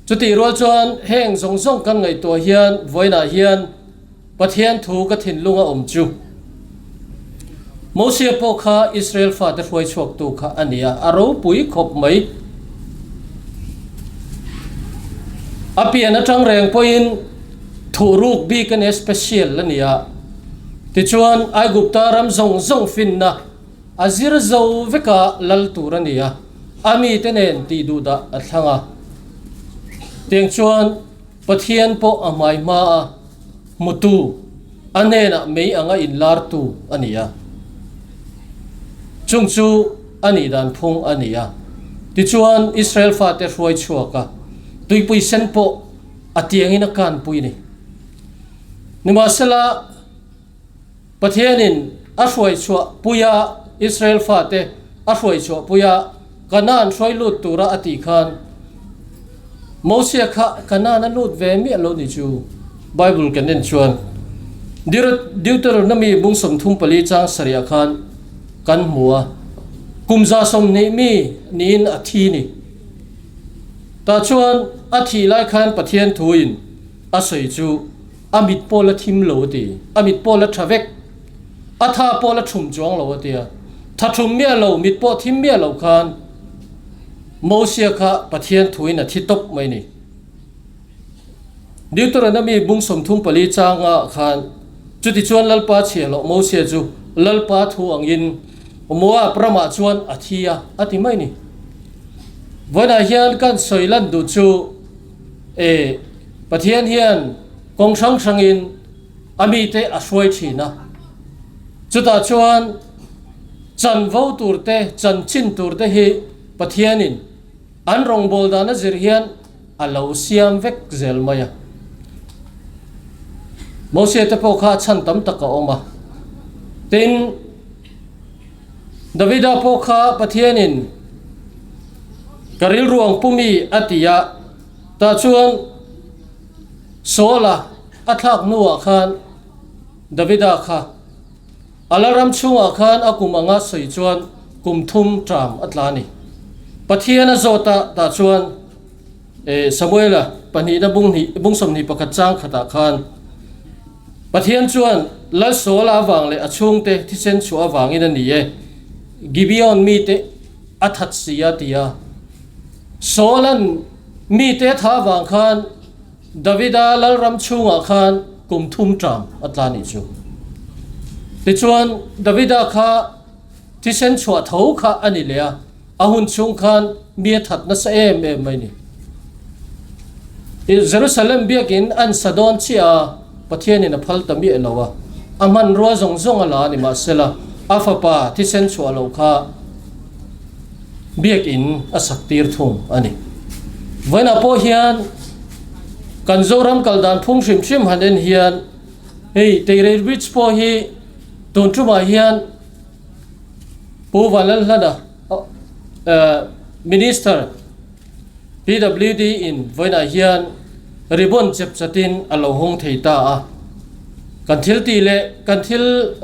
Chutih rual chuan heng zawng zawng kan ngaihtuah hian vawiinah hian Pathian thu ka thinlung a awm chu Mosia pawh kha Israel fate hruai chhuaktu kha a ni a, a ropui khawp mai. A pian atang reng pawhin thuhruk bik a nia, special a ni a. Tichuan Aigupta ram zawng zawng finna A zir zo veka lal tur a ni a, a mite nen tih duh dah a thlang a. Tiang chuan Pathian pawh a hmai hma a hmutu, a hnenah mei anga inlartu a ni a. Chung chu a nih dan phung a ni a. Tichuan Israel fate hruai chhuak a, tuipui sen pawh a tiangin a kanpui a ni. Nimahsela, Pathianin a hruai chhuah puia Israel fate a hruai chhuah puia Kanaan hruai lut tura a tih khan Mosia kha Kanaan a lut ve miah lo ni chu Bible kan en chuan Deuteronomy bung 34 chang sarih ah khan kan hmu a, kum 120 mi niin a thi ni. Tah chuan a thih lai khan Pathian thuin a sawi chu A mit pawh la thim lo a ti. A mit pawh la tha vek. A tha pawh la thum chuang lo a ti a. Tha thum miah lo, mit pawh thim miah lo khan Mosia kha Pathian thuin a thi tawp mai ni. Deuteronomy bung 34 changa khan chutichuan Lalpa chhiahloh Mosia chu Lalpa thu angin Moab ramah chuan a thi a, a ti mai ni. Vawiinah hian kan sawi lan duh chu E, Pathian hian kawng hrang hrangin a mite a hruai thin a. Chutah chuan chanvo turte, chanchin turte hi Pathianin an rawngbâwl dan a zir hian a lo siam vek zel mai a. Mosia te pawh kha chhan tam tak a awm a. Tin, Davida pawh kha Pathianin ka rilru ang pumi a ti a, tah chuan Saula a thlak hnuah khan Davida kha a la ram chhungah khan a kum anga sawi chuan kum thum ṭam a tla a ni. Pathian a zawt a, tah chuan Samuela pahnihna bung hnih bung 21 chang khatah khan Pathian chuan Lal Saula avang leh a chhungte thisen chhuah avangin a ni e, Gibeon mite a that si a ti a. Saula'n mite a thah avang khan Davida lalram chhungah khan kum thum ṭam a tla nih chu. Tichuan, Davida kha thisen chhuah tho kha a ni leh a, a hun chhung khan mi a that nasa em em mai ni. Jerusalem biakin an sa dawn chiah a, Pathianin a phal ta miah lo a, a hmanrua zawng zawng a la a ni mahsela a fapa thisen chhuah loh kha biakin a sak tir thung a ni. Vawiinah pawh hian kan Zoram kal dan phung hrim hrim han en hian hei Teirei Bridge pawh hi tun tumah hian Pu Vanlalhlana Minister PWD in vawiinah hian. Ribbon chep chatin a lo hawng thei ta a. Kan thil tih leh kan thil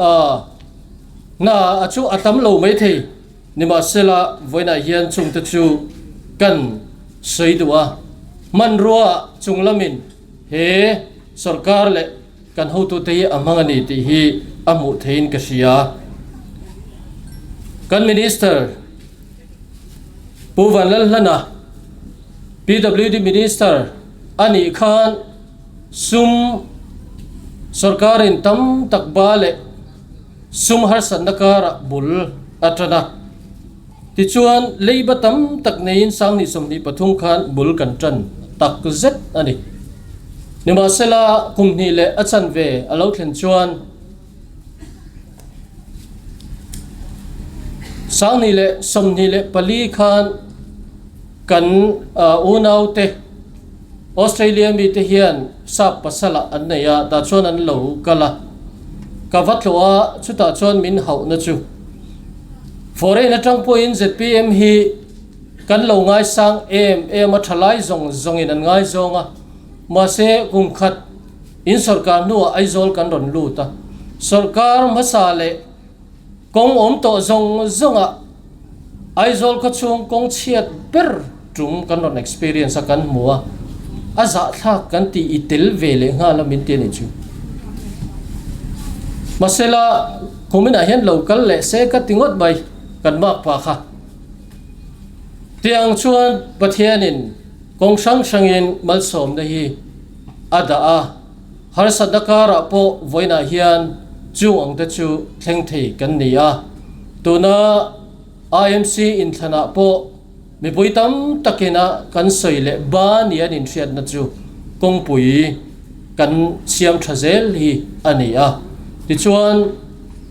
hna a chu a tam lo mai thei. Nimahsela, vawiinah hian chungte chu kan sawi duh a. Hmanrua chung lamin he sorkar leh kan hotute hi a hmang a ni tih hi a hmuh theiin ka hria. Kan Minister Pu Vanlalhlana, PWD Minister a nih khan sum sorkarin tam tak ba leh sum harsatna karah bul a tan a. Tichuan, leiba tam tak neiin 2023 khan bul kan tan tak zet a ni. Nimahsela, kum hnih leh a chanve a lo thlen chuan 2024 khan kan unaute Australia mite hian sap pasalah an nei a, tah chuan an lo kal a. Ka va tlawh a, chutah chuan min hauhna chu Foreign atang pawhin zpm hi kan lo ngaisang em em a, thalai zawng zawngin an ngaizawng a, mahse kum khat in sawrkar hnuah Aizawl kan rawn lut a, sawrkar hmasa leh kawng awm tawh zawng zawngah Aizawl khawchhung kawng chhiat ber tum kan rawn experience a kan hmu a, a zahthlak kan tih i tel ve leh nghal a min ti a nih chu. Mahsela kuminah hian lo kal leh se ka ti ngawt mai kan mak pah kha. Tiang chuan Pathianin kawng hrang hrangin malsawmna hi a dah a, harsatna karah pawh vawiinah hian chung ang te chu thleng thei kan ni a, tuna IMC inthlanah pawh mipui tam takina kan sawi leh ba ni an inhriatna chu kawngpui kan siam tha zel hi a ni a. Tichuan,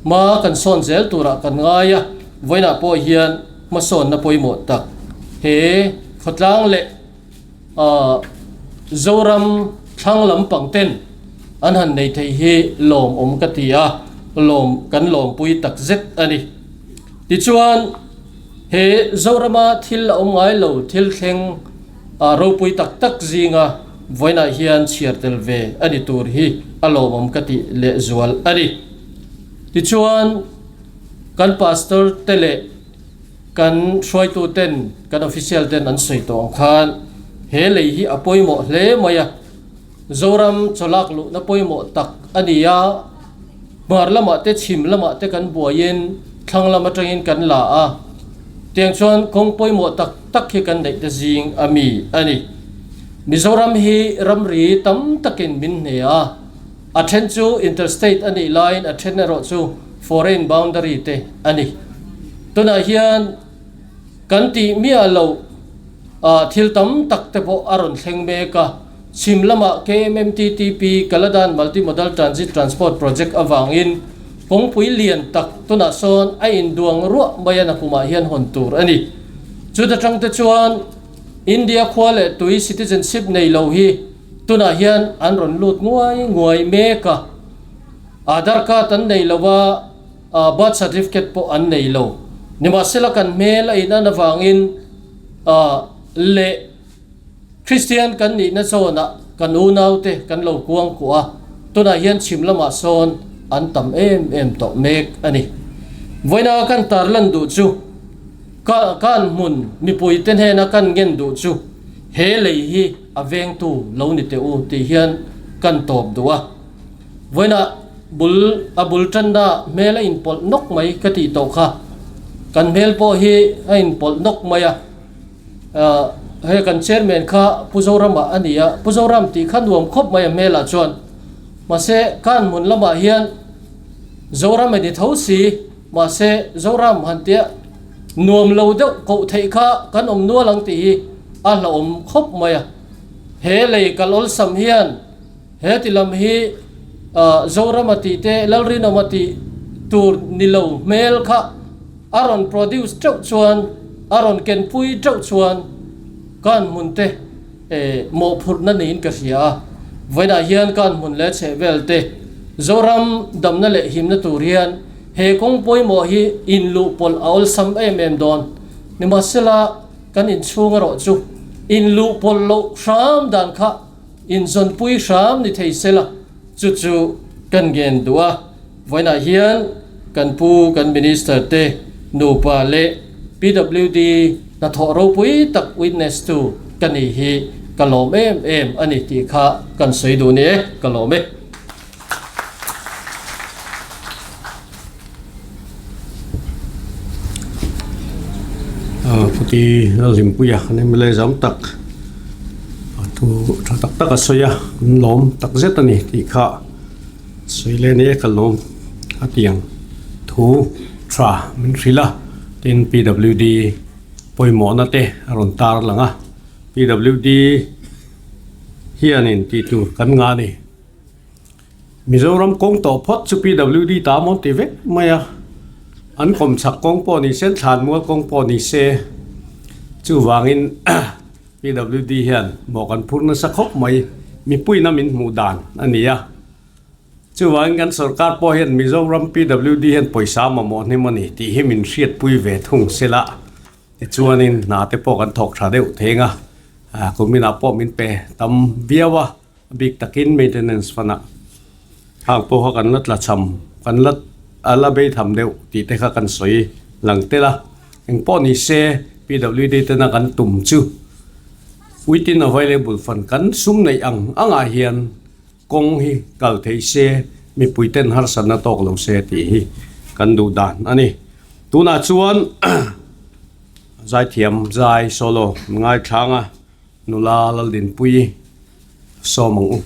hma kan sawn zel turah kan ngai a, vawiinah pawh hian hmasawnna pawimawh tak he khawtlang leh Zoram thlang lampang ten an han nei thei hi lawmawm ka ti a, lawm kan lawmpui tak zet a ni. Tichuan, he Zorama thil a awm ngai lo thil thleng ropui tak tak zinga vawiinah hian chhiar tel ve a ni tur hi a lawmawm ka tih lehzual a ni. Tichuan, kan pastor te leh Kan hruaitu ten, kan official ten an sawi tawh ang khan he lei hi a pawimawh hle mai a, Zoram chawlak luhna pawimawh tak a ni a, hmar lamah te chhim lamah te kan buaiin thlang lam atangin kan la a, tiang chuan kawng pawimawh tak tak hi kan neih te zing a mi a ni. Mizoram hi ramri tam takin min hne a, a then chu interstate a nih laiin a then erawh chu foreign boundary te a ni. Tunah hian kan tih miah loh thil tam tak te pawh a rawn thleng mek a, chhim lamah KMMTTP, Kaladan Multi-Modal Transit Transport Project, avangin kawngpui lian tak tunah sawn a induang ruah mai a nakumah hian hawn tur a ni. Chuta tang te chuan India khua leh tui citizenship nei lo hi tunah hian an rawn lut nguai nguai mek a, Aadhaar card an nei lo a, Birth certificate pawh an nei lo. Nimahsela kan hmel a inan avangin leh Kristian kan nihna zawnah kan unaute kan lo kuang kuah a, tunah hian chhim lamah sawn an tam em em tawh mek a ni. Vawiina kan tarlan duh chu ka kan hmun mipuite hnena kan ngen duh chu he lei hi a vengtu lo ni teh u tih hian kan tawp duh a. Vawiinah bul a bul tanna hmel a inpawlh nawk mai ka tih tawh kha. Kan hmel pawh hi a inpawlh nawk mai a. Ahh hei kan chairman kha Pu Zorama a ni a, Pu Zoram tih kha nuam khawp mai a hmelah chuan. Mahse kan hmun lamah hian Zoram a ni tho si, mahse Zoram han tia nuam lo deuh koh theih kha kan awm nual ang tih hi a hlauhawm khawp mai a. He lei kal awlsam hian. He ti lam hi Zorama tih te Lalrinawma tih tur ni lo hmel kha a rawn produce teuh chuan, a rawn kenpui teuh chuan kan hmun te mawhphurhna niin ka hria a. Vawiinah hian kan hmun leh chhehvel te Zoram damna leh himna tur hian he kawng pawimawh hi inluhpawlh a awlsam em em dawn. Nimahsela kan inchhung erawh chu inluhpawlh loh hram dan kha. inzawnpui hram ni thei sela chu chu kan ngen duh a. Vawiinah hian kan pu kan Minister te nupa leh PWD hnathawh ropui tak witness tu ka ni hi ka lawm em em a ni tih kha kan sawi duh ni e, ka lawm e. Puti Lalhlimpuia kan MLA zam tak a thu tha tak tak a sawi a, kan lawm tak zet a ni tih kha sawi leh nia ka lawm a tiang thu tha min hrilh a, tin PWD pawimawhna te a rawn tar lang a, PWD hianin tih tur kan ngah a ni. Mizoram kawng tawh phawt chu PWD ta mawn ti vek mai a, an kawmchhak kawng pawh ni se, an thlanmual kawng pawh ni se, chuvangin PWD hian mawh kan phur nasa khawp mai, mipuiin a min hmuh dan a ni a. Chuvangin kan sorkar pawh hian Mizoram PWD hian pawisa mamawh hnem a ni tih hi min hriatpui ve thung sela. Tichuanin hna te pawh kan thawk tha deuh theng a, kuminah pawh min pe tam viau a. A bik takin maintenance fund ah hang pawh kha kan la tla cham kan la a la bei tham deuh tih te kha kan sawi lang tel a engpawh ni se PWD tena kan tum chu within available fund kan sum neih ang angah hian kawng hi kal theih se mipui ten harsatna tawk lo se tih hi kan duh dan a ni tunah chuan zaithiam zai solo ngaithlang a. Nula Laldinpuii sawm ang u.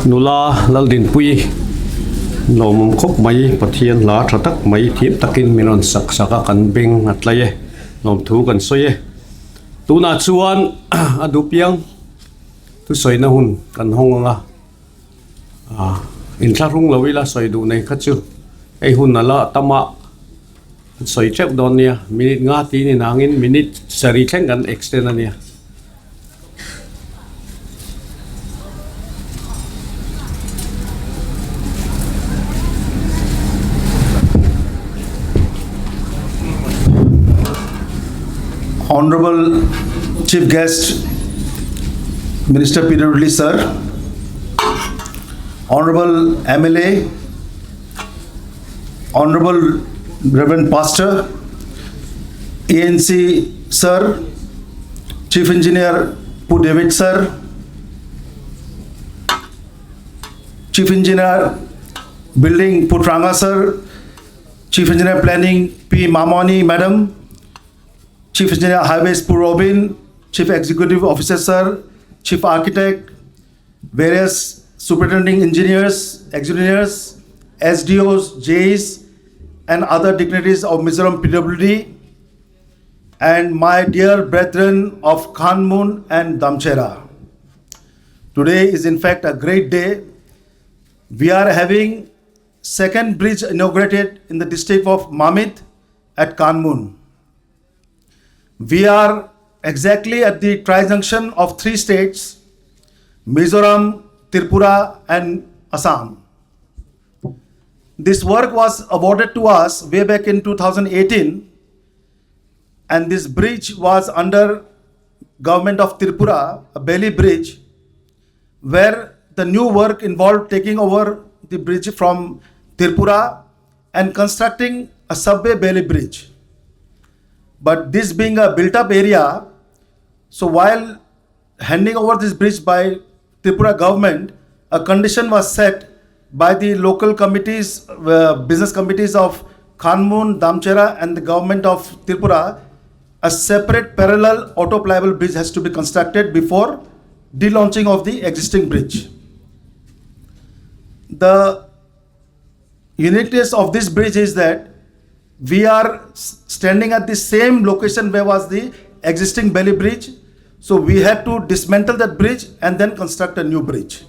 Nula Laldinpuii lawmawm khawp mai Pathian hla tha tak mai thiam takin min rawn sak sak a kan beng a tlai e lawmthu kan sawi e tunah chuan a duh piang thusawina hun kan hawng ang a ah inthlahrung lo ila sawi duh nei kha chu hei hun a la tam a an sawi teuh dawn nia minute nga tih ni nangin minute sarih thleng kan extend a nia. Honorable Chief Guest, Minister Peter Ridley Sir, Honorable MLA, Honorable Reverend Pastor, ANC Sir, Chief Engineer Pu David Sir, Chief Engineer Building Putranga Sir, Chief Engineer Planning P. Mamani Madam, Chief Engineer Highways Pu Robin, Chief Executive Officer Sir, Chief Architect, various superintending engineers, engineers, SDOs, JEs, and other dignitaries of Mizoram PWD, and my dear brethren of Kanhmun and Damcherra. Today is in fact a great day. We are having second bridge inaugurated in the district of Mamit at Kanhmun. We are exactly at the trijunction of three states, Mizoram, Tripura and Assam. This work was awarded to us way back in 2018 and this bridge was under government of Tripura, a Bailey bridge, where the new work involved taking over the bridge from Tripura and constructing a subway Bailey bridge. But this being a built-up area, so while handing over this bridge by Tripura government, a condition was set by the local committees, business committees of Kanhmun, Damcherra and the government of Tripura, a separate parallel auto-pliable bridge has to be constructed before delaunching of the existing bridge. The uniqueness of this bridge is that we are standing at the same location where was the existing Bailey Bridge. So we had to dismantle that bridge and then construct a new bridge.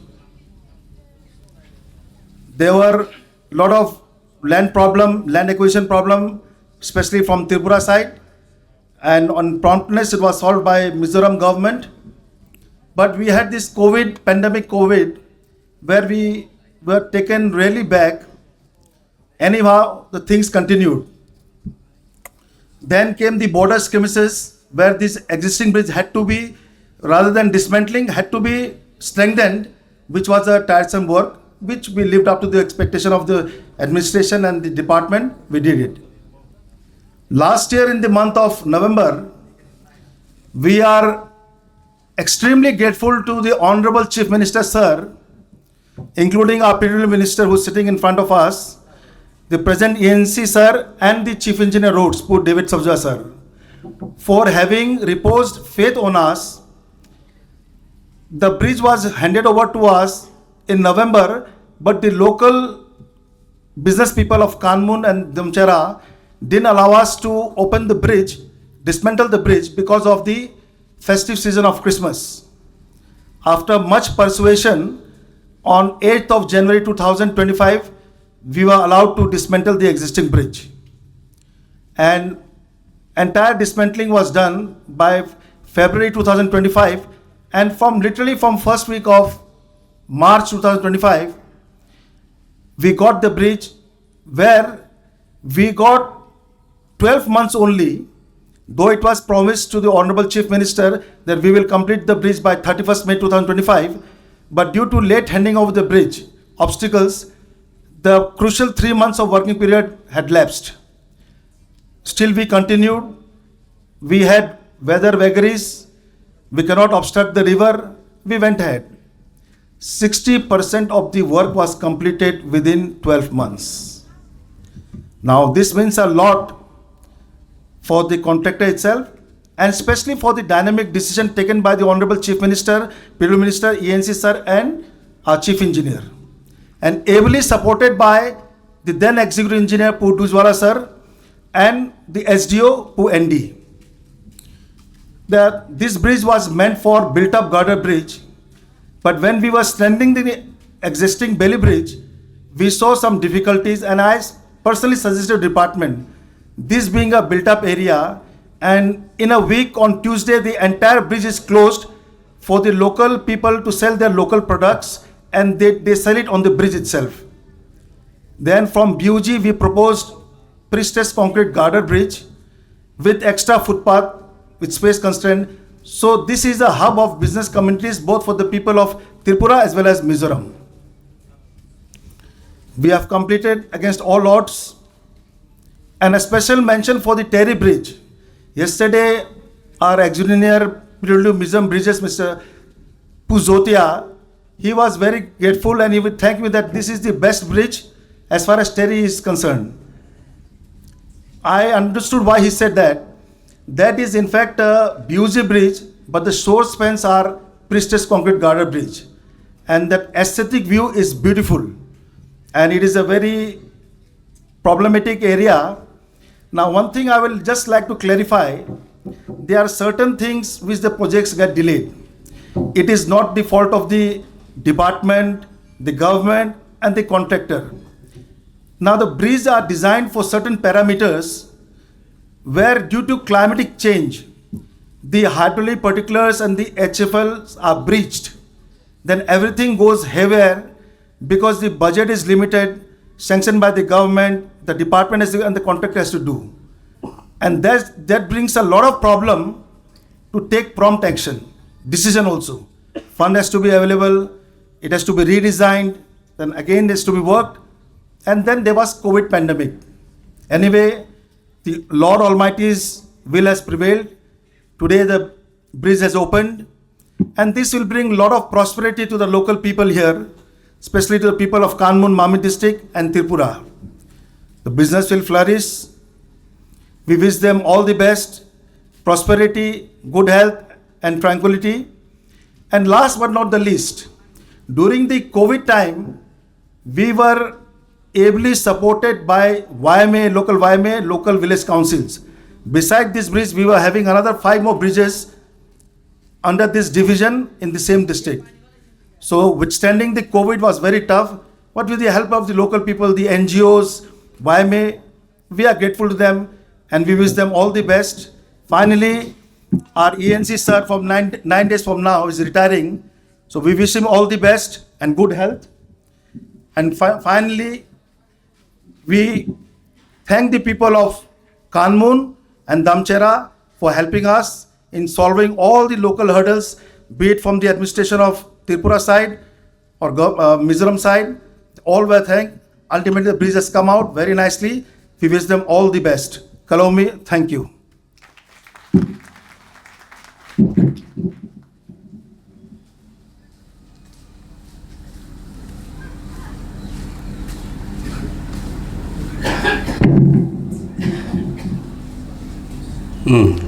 There were a lot of land problem, land acquisition problem, especially from Tripura side. And on promptness, it was solved by Mizoram government. But we had this COVID, pandemic COVID, where we were taken really back. Anyhow, the things continued. Then came the border skirmishes where this existing bridge had to be, rather than dismantling, had to be strengthened, which was a tiresome work, which we lived up to the expectation of the administration and the department. We did it. Last year in the month of November, we are extremely grateful to the Honorable Chief Minister, sir, including our PWD Minister who is sitting in front of us, the present ENC, sir, and the Chief Engineer Roads, Pu David Sabza, sir, for having reposed faith on us. The bridge was handed over to us in November, but the local business people of Kanhmun and Damcherra didn't allow us to open the bridge, dismantle the bridge because of the festive season of Christmas. After much persuasion, on 8th of January 2025, we were allowed to dismantle the existing bridge. And entire dismantling was done by February 2025, and from literally from first week of March 2025, we got the bridge where we got 12 months only, though it was promised to the Honorable Chief Minister that we will complete the bridge by 31st May 2025, but due to late handing over the bridge, obstacles, the crucial 3 months of working period had lapsed. Still we continued. We had weather vagaries. We cannot obstruct the river. We went ahead. 60% of the work was completed within 12 months. Now this means a lot for the contractor itself and especially for the dynamic decision taken by the Honorable Chief Minister, PW Minister, ENC Sir and our Chief Engineer. And ably supported by the then Executive Engineer Pu Dujwala Sir and the SDO Pu ND. This bridge was meant for built-up girder bridge, but when we were strengthening the existing Bailey Bridge, we saw some difficulties, and I personally suggested to the department, this being a built-up area, and in a week on Tuesday, the entire bridge is closed for the local people to sell their local products, and they sell it on the bridge itself. Then from BUG, we proposed prestressed concrete girder bridge with extra footpath with space constraint. So this is a hub of business communities, both for the people of Tripura as well as Mizoram. We have completed against all odds, and a special mention for the Terry Bridge. Yesterday, our engineer, PW Mizoram Bridges, Mr. Puzotia, he was very grateful and he would thank me that this is the best bridge as far as Terry is concerned. I understood why he said that. That is in fact a BUG bridge, but the shore spans are prestressed concrete girder bridge. And that aesthetic view is beautiful. And it is a very problematic area. Now, one thing I will just like to clarify, there are certain things which the projects get delayed. It is not the fault of the department, the government, and the contractor. Now, the bridges are designed for certain parameters where due to climatic change, the hydraulic particulars and the HFLs are breached. Then everything goes haywire because the budget is limited, sanctioned by the government, the department has to, and the contractor has to do. And that brings a lot of problem to take prompt action, decision also. Fund has to be available, it has to be redesigned, then again it has to be worked. And then there was COVID pandemic. Anyway, the Lord Almighty's will has prevailed. Today the bridge has opened, and this will bring a lot of prosperity to the local people here, especially to the people of Kanhmun, Mamit district and Tripura. The business will flourish. We wish them all the best, prosperity, good health and tranquility. And last but not the least, during the COVID time, we were ably supported by YMA, local YMA, local village councils. Beside this bridge, we were having another 5 more bridges under this division in the same district. So withstanding the COVID was very tough, but with the help of the local people, the NGOs, YMA, we are grateful to them and we wish them all the best. Finally, our ENC sir from nine days from now is retiring. So we wish him all the best and good health. And finally, we thank the people of Kanhmun and Damcherra for helping us in solving all the local hurdles, be it from the administration of Tripura side or Mizoram side. All were thanked. Ultimately, the bridge has come out very nicely. We wish them all the best. Kalomi, thank you.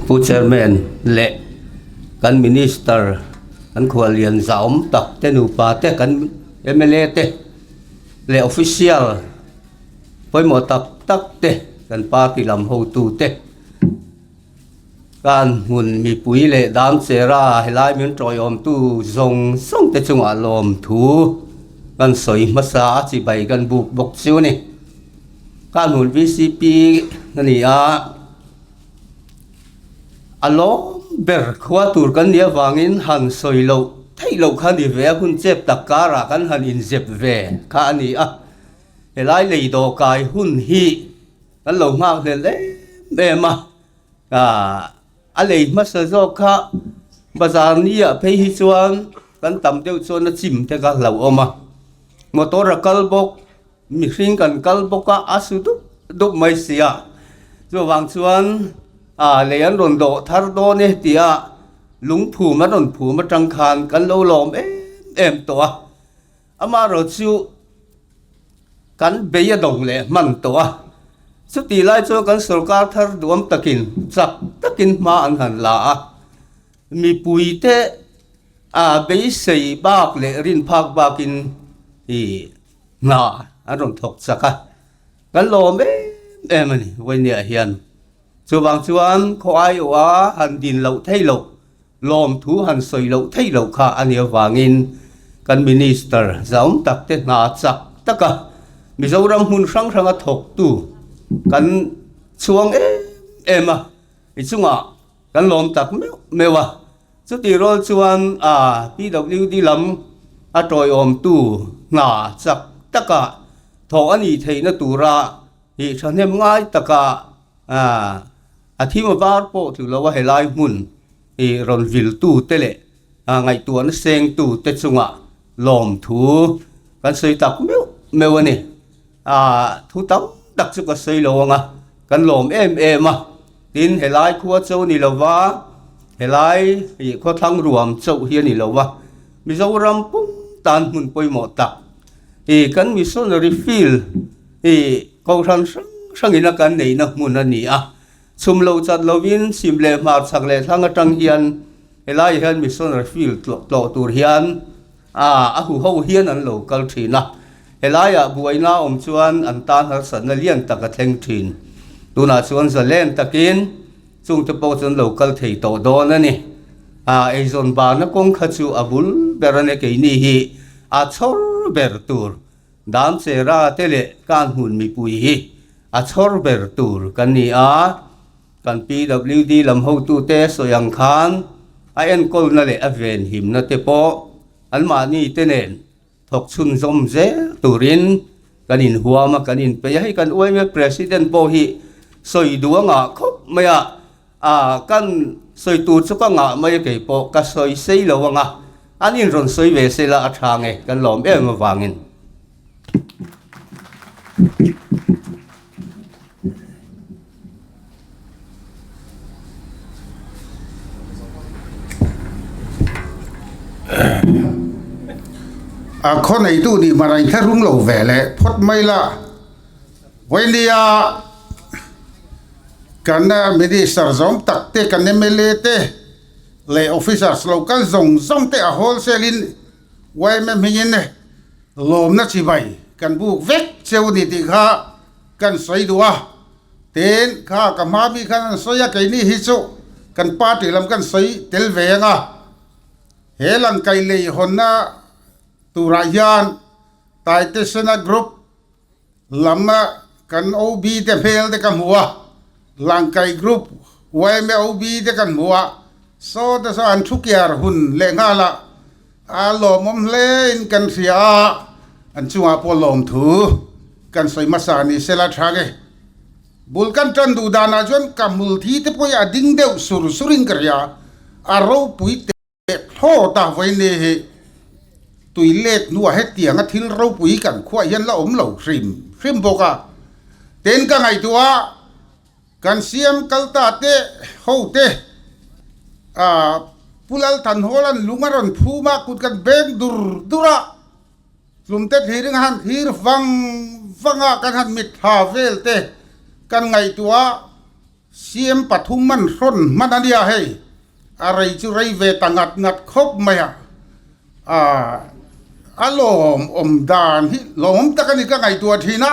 Pu Chairman leh kan Minister kan khuallian zahawm tak te nupa te kan mla te leh official pawimawh tak tak te kan party lam hotu te kan hmun mipui leh Damchera helai min tawiawmtu zawng zawng te chungah lawm thu kan sawi hmasa a chibai kan buk bawk chu a ni. Kan hmun VCP a ni a, a lawm ber khua tur kan nih avangin han sawi loh theih loh kha ni ve a, hun chep tak karah kan han inzep ve kha a ni a. Helai lei dawhkai hun hi kan lo nghak hlel em em a, a lei hmasa zawk kha bazar nia phei hi chuan kan tam deuh chuan a chim te kha hlauhawm a, motor a kal bawk. Mihring kan kal bawk a, a su dup dup mai si a. Chuvang chuan a lei an rawn dawh thar dawn e tia lungphum an rawn phum atang khan kan lo lawm em em tawh a. Amaherawhchu kan bei a dawng leh hman tawh a. Chutih lai chuan kan sorkar thar duam takin chak takin hma an han la a, mipuite a beisei bak leh rin phak bakin i hna an rawn thawk chak a, kan lawm em em a ni Vawinia hian. Chuvang chuan khaw aiawha han din loh theih loh Lawmthu han sawi loh theih loh kha a nih avangin kan Minister zahawm tak te hna chak taka Mizoram hmun hrang hranga thawktu kan chhuang em em a, i chungah kan lawm tak meuh meuh a. Chutih rual chuan a PWD lam a tawiawmtu hna chak taka thawh a nih theihna tura i thahnem ngai taka A thim a var pawh tlu lo a helai hmun i rawn viltu te leh ngaihtuahna sengtu te chungah lawmthu kan sawi tak meuh meuh a ni. Thu tam tak chu ka sawi lo ang a, kan lawm em em a. Tin, helai khua cho ni lo va, helai ih khawthlang ruam chauh hi a ni lo va, Mizoram pum tan hmun pawimawh tak i kan missionary field i Kohhran hrang hrangin a kan neihna hmun a ni a, chhum lo chat lovin chhim leh hmar chhak leh thlang atang hian helaiah hian missionary field tlawh tlawh tur hian a a huho hian an lo kal thin a, helaiah buaina awm chuan an tan harsatna lian tak a thleng thin. Tunah chuan zalen takin chungte pawh chu an lo kal thei tawh dawn a ni. A eizawn barna kawng kha chu a bul ber a ni keini hi a chhawr ber tur. Damchera te leh kan hmun mipui hi a chhawr ber tur kan ni a, kan PWD lam hotute sawi ang khan a enkawlna leh a venhimna te pawh anmahni te nen thawk chhunzawm zel turin kan inhuam a, kan inpeih a. Hei kan UMA President pawh hi sawi duh a ngah khawp mai a, A, kan sawi tur chu ka ngah mai a kei pawh ka sawi sei lo ang a, an in rawn sawi ve se la a tha nge kan lawm em avangin. A khaw neitu nih mah rain thla rung lo ve leh phawt mai la. Vawinia kan Minister zawng tak te, kan mla te leh officers local zawng zawng te a wholesale in yma hmingin lawmna chibai kan buk vek cheu ni tih kha kan sawi duh a. Tin, kha ka hma mi khan an sawi a, keini hi chu kan party lam kan sawi tel ve ang a. He langkai lei hawnna turah hian Taitesena Group Lam a kan OB te hmel te ka hmu a, Langkai Group yma OB te kan hmu a, saw te saw an thu kiar hun leh nghal a, a lawmawm hle in kan hria a, an chungah pawh lawmthu kan sawi hmasa ni sela tha nge. Bul kan tan duh danah chuan ka hmul thi te pawh hi a ding deuh sur sur in ka hria, a ropui teh. Thlawt a vawiin hi tui let hnuah hetianga thil ropui kan khuah hian la awm lo hrim hrim bawk a. Tin ka ngaihtuah a, kan siam kal ta te ho te ah Pu Lalthanhawla'n lung a rawn phum a, kut kan beng dur dur a, tlumte thlirin a han thlir vang vang a, kan han mitthla vel te kan ngaihtuah a. CM pathum man hrawn hman a nia hei, a rei chu rei ve ta ngat ngat khawp mai a, aah a lawm awm dan hi lawm tak a ni ka ngaihtuah thin a,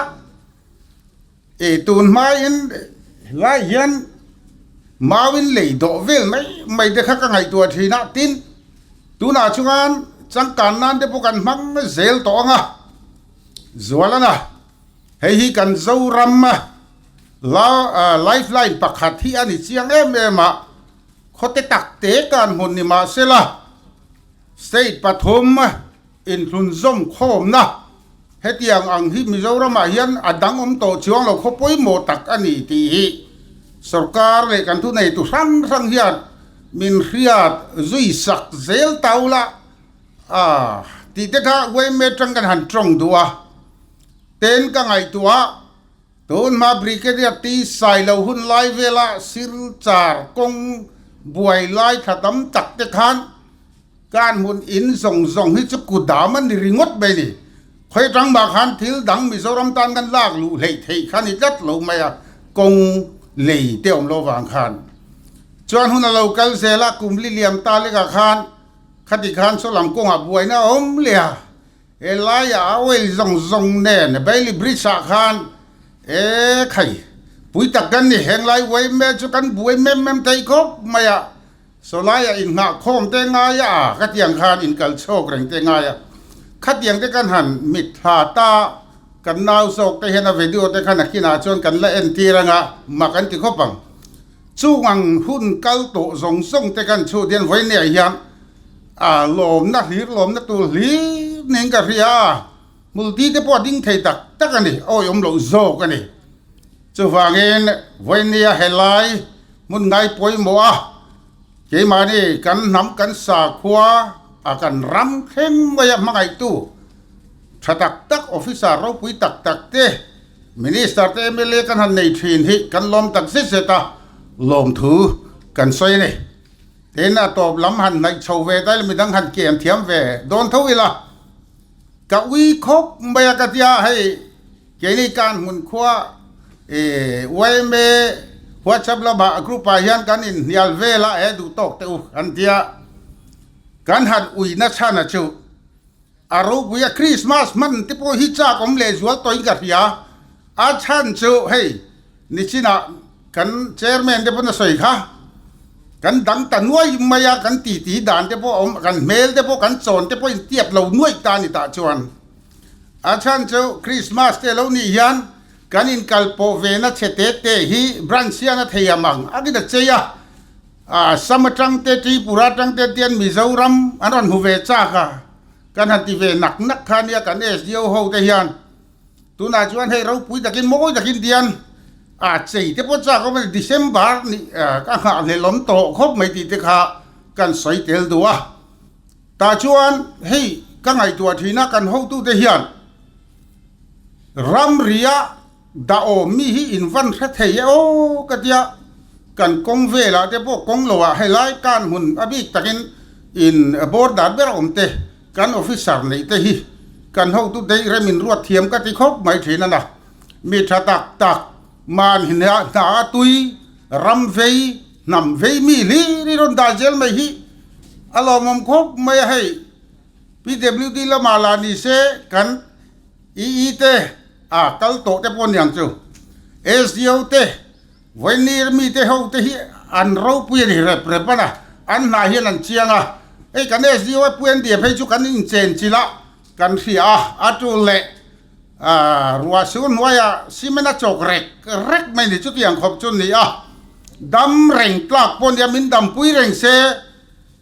e tun hmain helai hian mauin lei dawh vel mai mai te kha ka ngaihtuah thin a, tin tunah chuan changkan nan te pawh kan hmang zel tawh ang a, Zualana hei hi kan Zoram a. La lifeline pakhat hi a ni chiang em em a, khawte tak te kan hmun ni mah sela, state pathum inthlunzawm khawmna hetiang ang hi Mizoramah hian a dang awm tawh chuang lo khaw pawimawh tak a ni tih hi sorkar leh kan thuneitu hrang hrang hian min hriat zui sak zel tau la a tih te kha yma atang kan han tawng duh a, ten ka ngaihtuah. Tun hma Brigadier T Sailo hun lai vela Silchar kawng buai lai thla tam tak te khan kan hmun in zawng zawng hi chu kudam a ni ringawt mai ni. Khawi atang mah khan thil dang Mizoram tan kan lak luh hleih theih kha ni tlat lo mai a. Kawng lei te awm lo vang khan. Chuan hun a lo kal zel a, kum li liam ta lekah khan khati khan saw lam kawngah buaina a awm leh a, he laiah a oil zawng zawng nen Bailey Bridge ah khan e khai pui tak kan ni, heng lai uai mek chu kan buai mem mem thei khawp mai a, saw laiah inngah khawm te ngai a, khatiang khan inkal chhawk reng te ngai a, khatiang te kan han mitthla ta. Kan nau zawk te hian a video te khan a kinah chuan kan la entir anga mak an ti khawp ang. Chung ang hun kal tawh zawng zawng te kan chhut hian vawinia hian a lawmna hlir lawmna tur hlir niin ka hria a, hmulti te pawh a ding thei tak tak a ni, awiawm loh zawk a ni. Chuvangin vawinia helai hmun ngai pawimawh a keimahni kan hnam kan sakhua a kan ram thleng maia hmangaihtu, Tha tak tak officer ropui tak tak te, Minister te mla kan han nei thin hi kan lawm tak zet zet a, lawmthu kan sawi a ni. Tin, a tawp lam han hnaih chho ve ta ila midang han kian thiam ve dawn tho ila, ka ui khawp mai a ka tia hei keini kan hmun khua yma WhatsApp lamah group ah hian kan inhnial vel a he duh tawk teh u an tia, kan han ui na chhan a chu. A ropui a Christmas hman te pawh hi chak awm leh zual tawhin ka hria. A chhan chu hei nichinah kan chairman te pawn a sawi kha, kan dang ta nuai mai a, kan titi dan te pawh a awm, kan hmel te pawh kan chawn te pawh intiat lo nuaih ta a ni tah chuan. A chhan chu Christmas te lo nih hian kan inkalpawh ve na chhe te te hi branch hian a thei am ang a kin a chei a. Assam atang te Tripura atang te tian Mizoram an rawn hmu ve chak a, kan han ti ve nak nak kha nia kan SDO ho te hian tunah chuan hei ropui takin mawi takin tian a chei te pawh chak awm a ni December ni ka nghahhlelh awm tawh khawp mai tih te kha kan sawi tel duh a, tah chuan hei ka ngaihtuah thin a kan hotute hian ramria Dah awm mi hi in van hre thei e aw ka tia, kan kawng velah te pawh kawng lo ah helai kan hmun a bik takin in border ber a awm te kan officer neih te hi kan hotu te hi rem in ruat thiam ka ti khawp mai thin a na. Mi tha tak tak man hi hna a tui ram vei hnam vei mi hlir hi rawn dah zel mai hi a lawmawm khawp mai a hei PWD lamah lah ni se kan EE te a kal tawh te pawh niang chu SDO te Vainir mi te ho te hi an ropui a ni rep rep a na an hnah hian an chiang a hei kan SDO a pui an dia phei chu kan inchen chilh a kan hria a a tul leh ruah sur hnuaiah cement a chawk rek rek mai ni chutiang khawp chu ni a dam reng tlak pawh nia min dampui reng se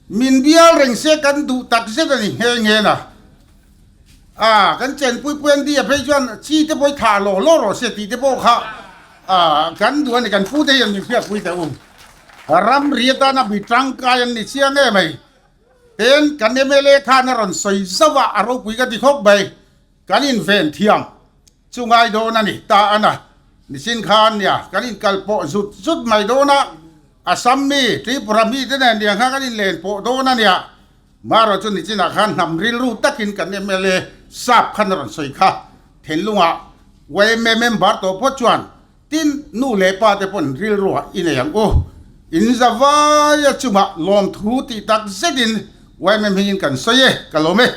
min bial reng se kan duh tak zet a ni nghe nghe na. A, kan chenpui pui an dia phei chuan chi te pawh hi thah law law rawh se tih te pawh kha a kan duh a ni, kan pu te hian min hriatpui teh u. Ramri atana mi tangkai an ni chiang em mai. Tin, kan mla khan a rawn sawi zauh a, a ropui ka ti khawp mai. Kan inven thiam chu ngai dawn a ni ta a na. Nichin khan nia kan inkal pawh zut zut mai dawn a, Assam mi, Tripura mi te nen niang kha kan inlen pawh dawn a nia. Marawh chu nichinah khan hnam rilru takin kan mla sap khan a rawn sawi kha. Thinlungah yma member tawh phawt chuan tin nu leh pa te pawn rilruah i nei ang u. In za vaia chungah lawmthu tih tak zetin yma hmingin kan sawi e, ka lawm e.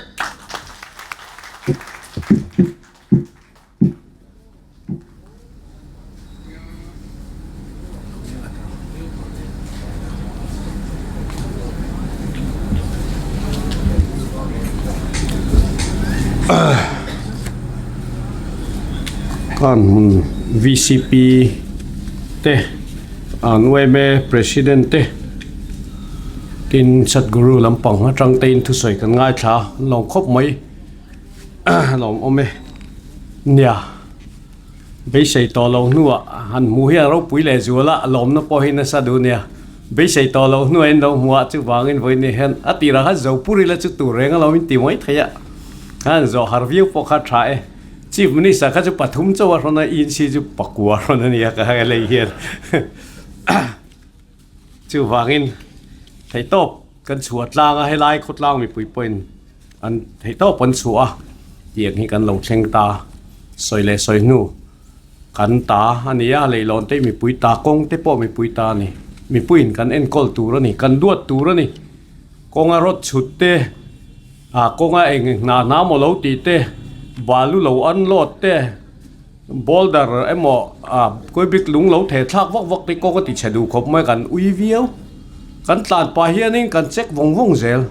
Khan hmun vcp te an yma president te tin Satguru lampang atang te in thusawi kan ngaithla an lawm khawp mai. Lawm awm e. Nia, beisei tawh loh hnuah han hmuh hian ropui leh zual a, lawmna pawh hi nasa duh nia. Beisei tawh loh hnuah in lo hmuh a, chuvangin vawiin hian a tirah khan zo pur ila chu tur reng alawm in ti mai thei a. Khan zawh har viau pawh kha tha e. Chief Minister kha chu pathum chauh a hrawn a, insi chu pakua hrawn a nia ka lei hian. Chuvangin theihtawp kan chhuah tlang a, helai khawtlang mipui pawhin an theihtawp an chhuah a, tiang hi kan lo thleng ta sawi leh sawi hnu. Kan ta a ni a, leihlawn te hi mipui ta, kawng te pawh mipui ta a ni. Mipuiin kan enkawl tur a ni, kan duat tur a ni. Kawnga rawt chhut te, ah kawnga eng hna hna maw lo tih te, balu lo unload te, boulder emaw ah kawibik lung lo theh thlak vak vak te kawng a ti chhe duh khawp mai kan ui viau. Kan tlan pah hianin kan check vawng vawng zel.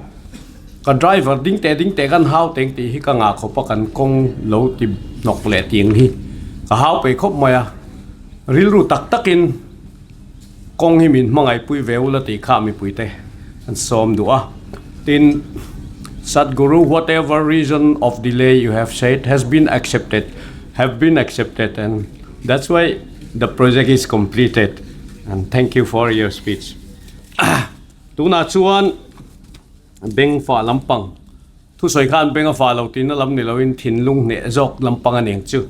Ka driver ding teh ding teh kan hau teng tih hi ka ngah khawp a kan kawng lo ti hnawk leh tih ang hi ka hau peih khawp mai a rilru tak takin kawng hi min hmangaihpui ve ula tih kha mipui te an sawm duh a tin Sadhguru whatever reason of delay you have said has been accepted have been accepted and that's why the project is completed and thank you for your speech tunah chuan Beng fah lampang thusawi khan beng a fah lo tihna lam ni loin thinlung hneh zawk lampang a ni ang chu.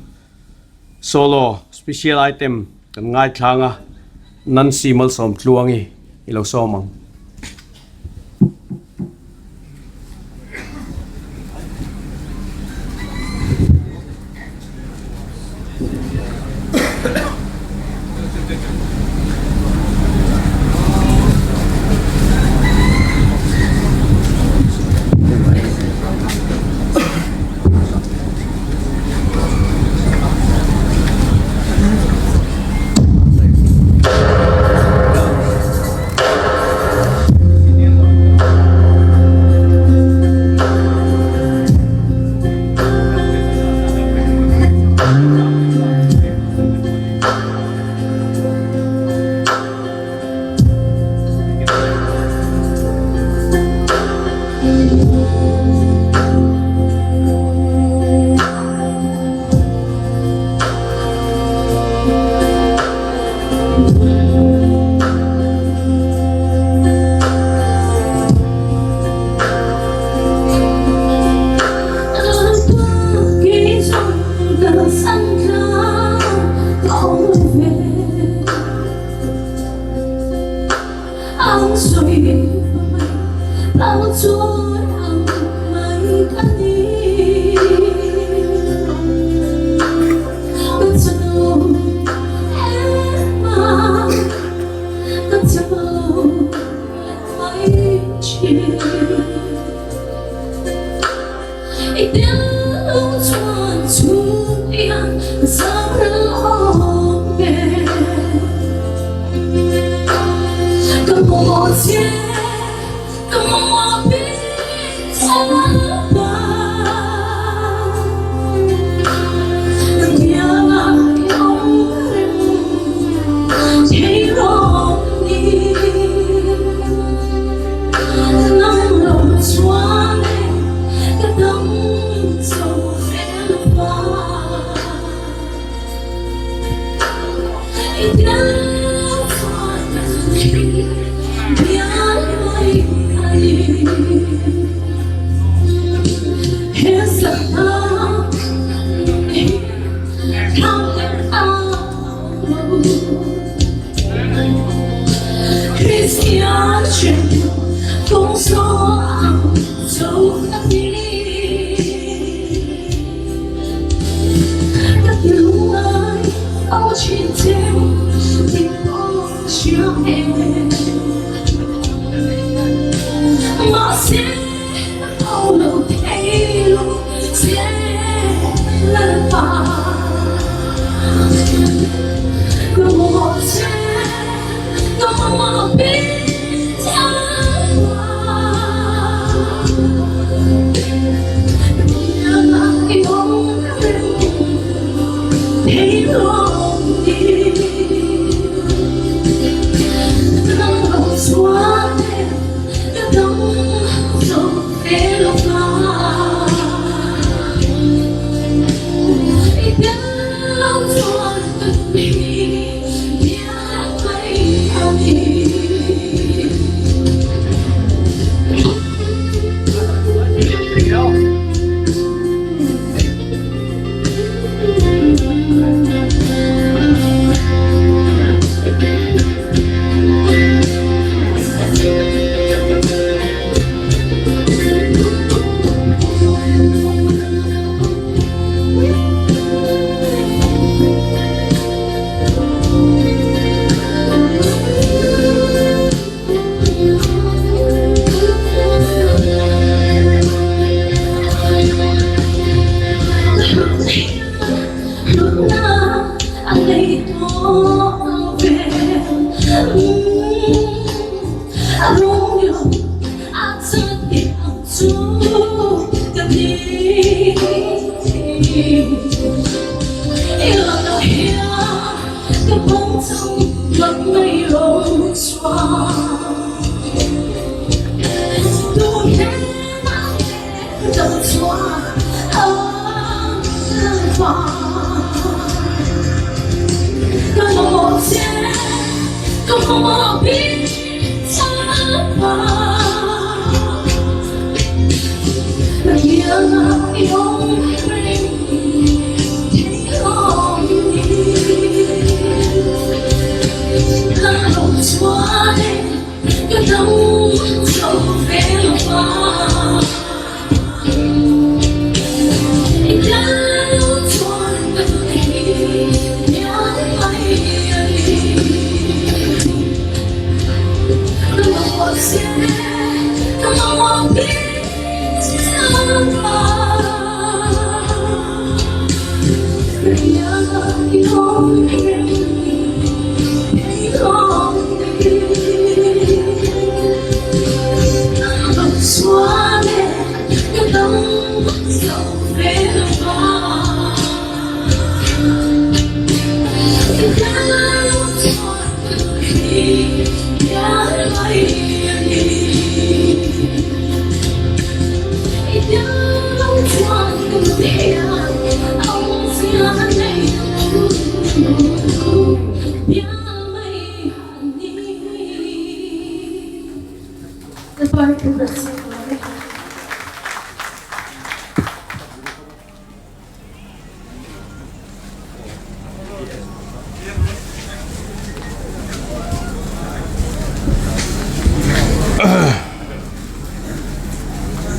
Solo special item kan ngaithlang a, Nancy Malsawm Tluangi i lo sawm ang.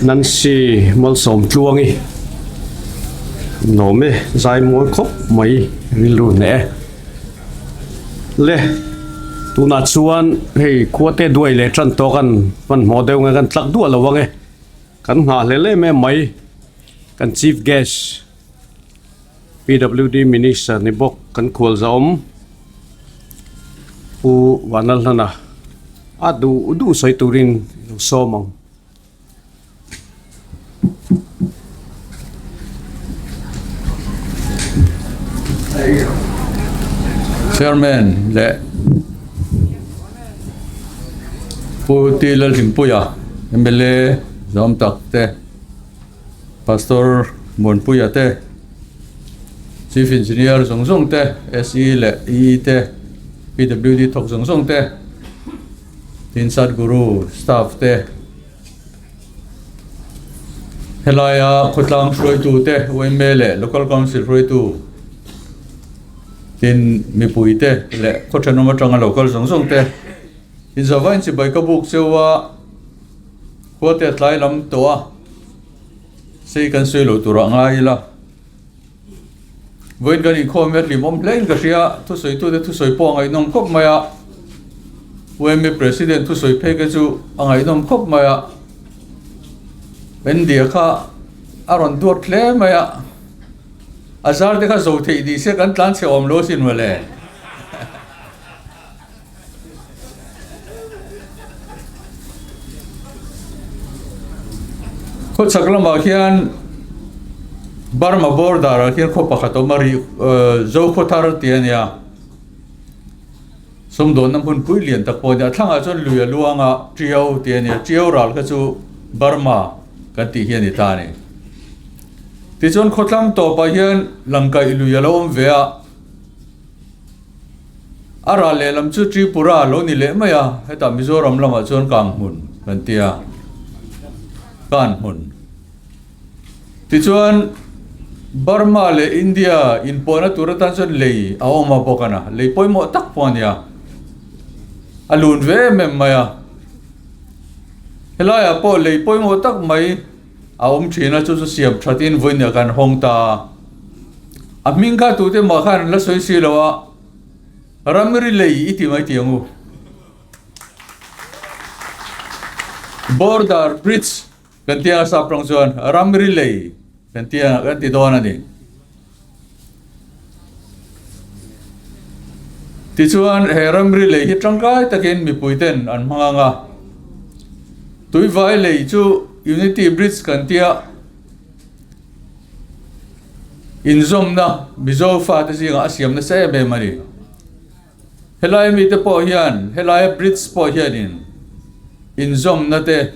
Nancy Malsawm Tluangi Nawm e zai mawi khawp mai rilru hneh e. Le tunah chuan hei khua te duai leh tan tawh kan hmanhmawh deuh nge kan tlak duah lo ang e. Kan nghah hlel em em mai kan chief guest PWD minister ni bawk kan khual zahawm Pu Vanlalhlana a duh duh sawi turin lo sawm ang. Chairman leh Pu T Lalhlimpuia mla zawm tak te Pastor Muanpuia te Chief Engineer zawng zawng te SE leh EE te PWD thawk zawng zawng te Tin Sadhguru staff te Helaia khawtlang hruaitu te yma leh Local Council hruaitu tin mipui te leh khaw thenawm atanga lo kal zawng zawng te inzavain chibai ka buk cheu a khua te a tlai lam tawh a sei kan sawi loh turah ngai ila vawiin kan inkhawm hian hlimawm hle in ka hria thusawi tute thusawi pawh a ngaihnawm khawp mai a yma president thusawi phei te chu a ngaihnawm khawp mai a India kha a rawn duat hle mai a a zar te kha zo theih ni se kan tlan chhe awm lo asin mawle. Khawchhak lamah khian Burma border ah khian khaw pakhat a awm a ri Zokhawthar tih a nia sumdawnna hmun pui lian tak pawh a nia a thlangah chuan lui a luang a Tiau tih a nia Tiau ral kha chu Burma kan tih hi a ni ta a ni tichuan khawthlang tawpah hian Langkaih lui a lo awm ve a. A ral lehlam chu Tripura a lo ni leh mai a, hetah Mizoram lamah chuan Kanghmun kan ti a, Kanhmun. Tichuan Burma leh India inpawhna tur atan chuan lei a awm a bawk a na, lei pawimawh tak pawh a nia, a lun ve em em mai a. Helaiah pawh lei pawimawh tak mai a awm thin a, chu chu siam thatin vawiin kan hawng ta a. A hming kha tute mah khan an la sawi si lo a, ramri lei i ti mai tih ang u. Border bridge kan tia a sap tawng chuan ramri lei kan tia kan ti dawn a ni. Tichuan he ramri lei hi tangkai takin mipui ten an hmang ang a, tuivai lei chu Unity Bridge kan tia. Inzawmna Mizo fate zingah a siam nasa em em a ni. Helai mite pawh hian helaia bridge pawh hianin inzawmna te,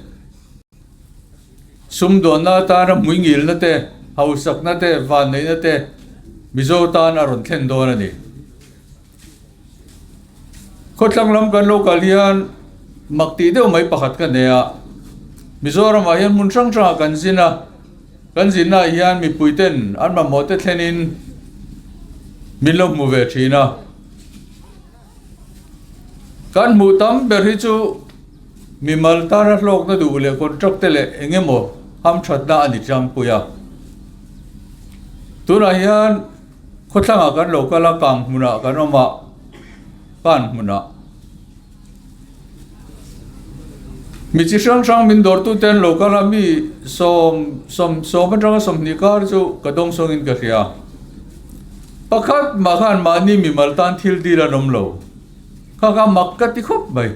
sumdawnna atana hmuingilna te, hausakna te, vanneihna te Mizo tan a rawn thlen dawn a ni. Khawthlang lam kan lo kal hian mak tih deuh mai pakhat ka nei a, Mizoramah hian hmun hrang hrangah kan zin a, kan zinnaah hian mipui ten an mamawh te thlenin min lo hmu ve thin a. Kan hmuh tam ber hi chu mimal tana hlawkna duh leh contract te leh eng emaw hamthatna a ni tlangpui a. Tunah hian. Khawthlangah kan lo kal a, kang hmunah kan awm a, kan hmunah. Mi chi hrang hrang min dawrtu te an lo kal a, mi sawm sawm sawm atanga sawmhnih kar chu ka dawng sawngin ka hria. Pakhat mah khan mahni mimal tan thil dil an awm lo. Kha kha mak ka ti khawp mai.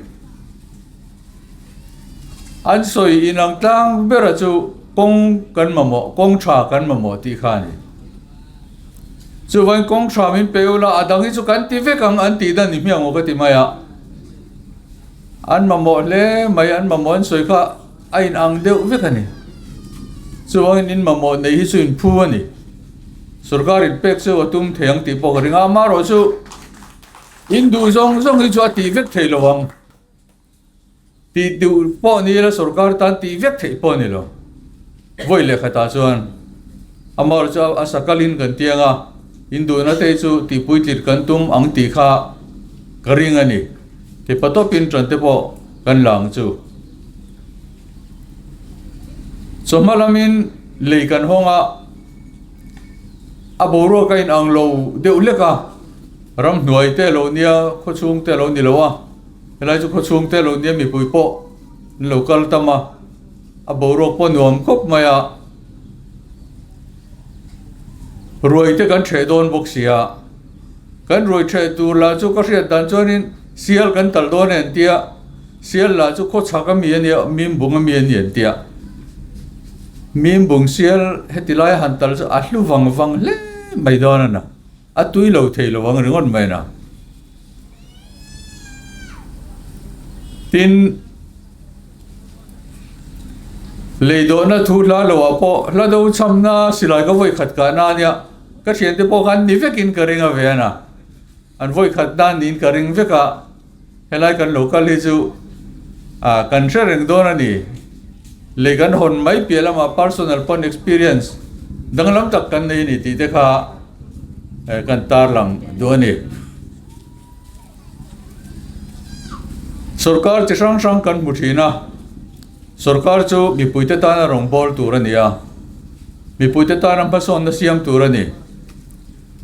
An sawi inang tlang bera chu kawng kan mamawh, kawng tha kan mamawh tih kha a ni. Chuvain kawng tha min pe ula, a dang hi chu kan ti vek ang an tih dan ni hmiang aw ka ti mai a. An mamawh hle mai, an mamawh an sawi kha a inang deuh vek a ni. Chuvangin in mamawh neih hi chu in phu a ni. Sorkar in pek chu a tum thei ang tih pawh ka ring a, amaherawhchu in duh zawng zawng hi chu a tih vek thei lo ang. Tih duh pawh ni ila sorkar tan tih vek theih pawh a ni lo. Vawi leh khatah chuan amah chu a sakalin kan tiang a, in duhna te chu tihpuitlit kan tum ang tih kha ka ring a ni. Tipa tawpin ṭan te pawh kan la ang chu. Chawhma lamin lei kan hawng a, a boruak a inang lo deuh hlek a, ramhnuai te a lo nia, khawchhung te a lo ni lo a. Helai chu khawchhung te lo nia mipui pawh an lo kal tam a, a boruak pawh nuam khawp mai a, ruai te kan ṭheh dawn bawk si a, kan ruai ṭheh tur lah chu ka hriat dan chuanin sial kan tal dawn e an tia, sial lah chu khawchhak a mi a nia mimbung a mi a ni an tia, mimbung sial heti laia han tal chu a hlu vang vang hle mai dawn a na. A tui lo thei lo ang ringawt mai na. Tin, lei dawhna thu hla lo ah pawh hla do chhamna silai ka vawi khat kah na ania, ka thiante pawh khan ni vekin ka ring a ve a, an vawi khat nan niin ka ring vek a, helai kan lo kal hi chu ah kan hre reng dawn a ni. Lei kan hawn mai piah lamah personal pawn experience danglam tak kan nei a ni tih te kha kan tarlang duh a ni. Sorkar chi hrang hrang kan hmu thin a, sorkar chu mipuite tana rawngbâwl tur a ni a, mipuite tana hmasawnna siam tur a ni.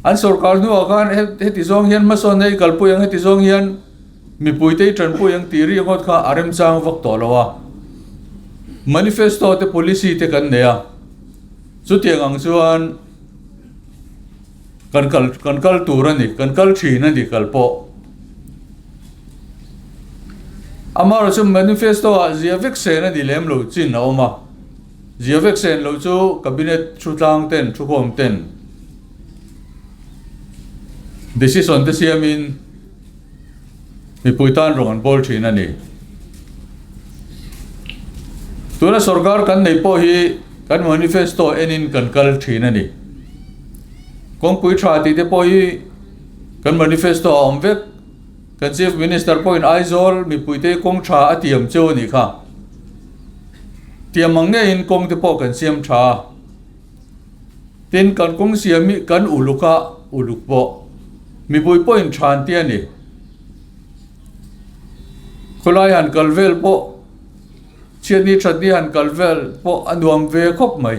An sorkar hnuah khan heti zawng hian hmasawnna i kalpui ang, heti zawng hian mipuite i tanpui ang tih ringawt kha a remchang vak tawh lo a. Manifesto te policy te kan nei a, chutiang ang chuan kan kal kan kal tur a ni, kan kal thin a ni kal pawh. Amaherawhchu chu manifesto ah zia vek sen a ni lem lo chin a awm a. Zia vek sen lo chu cabinet thu tlang ten thu khawm ten decision te siamin mipui tan rawng an bawl thin a ni. Tuna sorkar kan nei pawh hi kan manifesto enin kan kal thin a ni. Kawngpui tha tih te pawh hi kan manifesto a awm vek. Kan Chief Minister pawhin Aizawl mipuite kawng tha a tiam cheu a nih kha. Tiam ang ngeiin kawng te pawh kan siam tha a. Tin, kan kawng siam hi kan uluk a, uluk pawh mipui pawhin tha an ti a ni. Khawlai han kal vel pawh, chhiatni thatni han kal vel pawh a nuam ve khawp mai.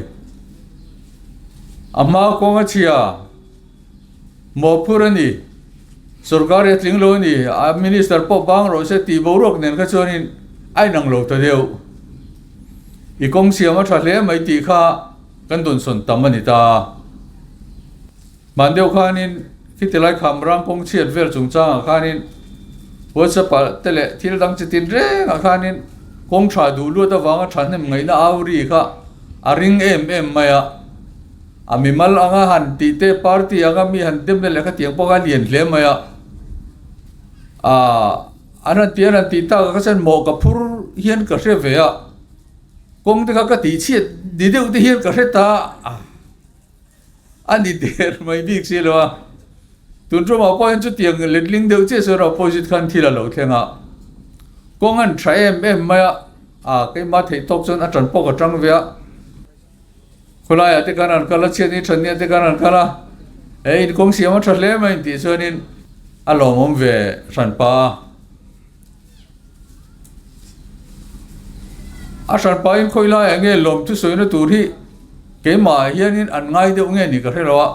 A hma kawng a chhia. Mawhphur a ni. Sorkar hi a tling lo a ni. A minister pawh bang rawh se tih boruak nen kha chuanin a inang lo ta deuh. I kawng siam a tha hle mai tih kha kan dawnsawn tam a ni ta. Hman deuh khanin khiti lai kham ram kawng chhiat vel chungchangah khanin WhatsApp ah te leh thil dang chi tin rengah khanin kawng tha duh luat avanga thahnem ngaihna au ri kha a ring em em mai a. A mimal anga han tih te party anga mi han dem na leh kha tiang pawh kha a lian hle mai a. Aaa an han tih an han tih tak ah kha chuan mawh ka phur hian ka hre ve a, kawng te kha ka tih chhiat ni deuh te hian ka hre ta a, a ni der mai bik si lo a. Tun tumah pawh hian chutiang letling deuh chiah chuan opposite khan thil a lo thleng a, kawng an tha em em mai a, aa keimah theih tawk chuan a tan pawh ka tang ve a. Khawlaiah te khan an kal a, chhiatni thatnia te khan an kal a, he in kawng siam a tha hle mai intih chuanin a lawmawm ve hran pa a. A hran pain khawi laiah nge lawm thusawina tur hi keimah hianin an ngai deuh nge ni ka hre lo a,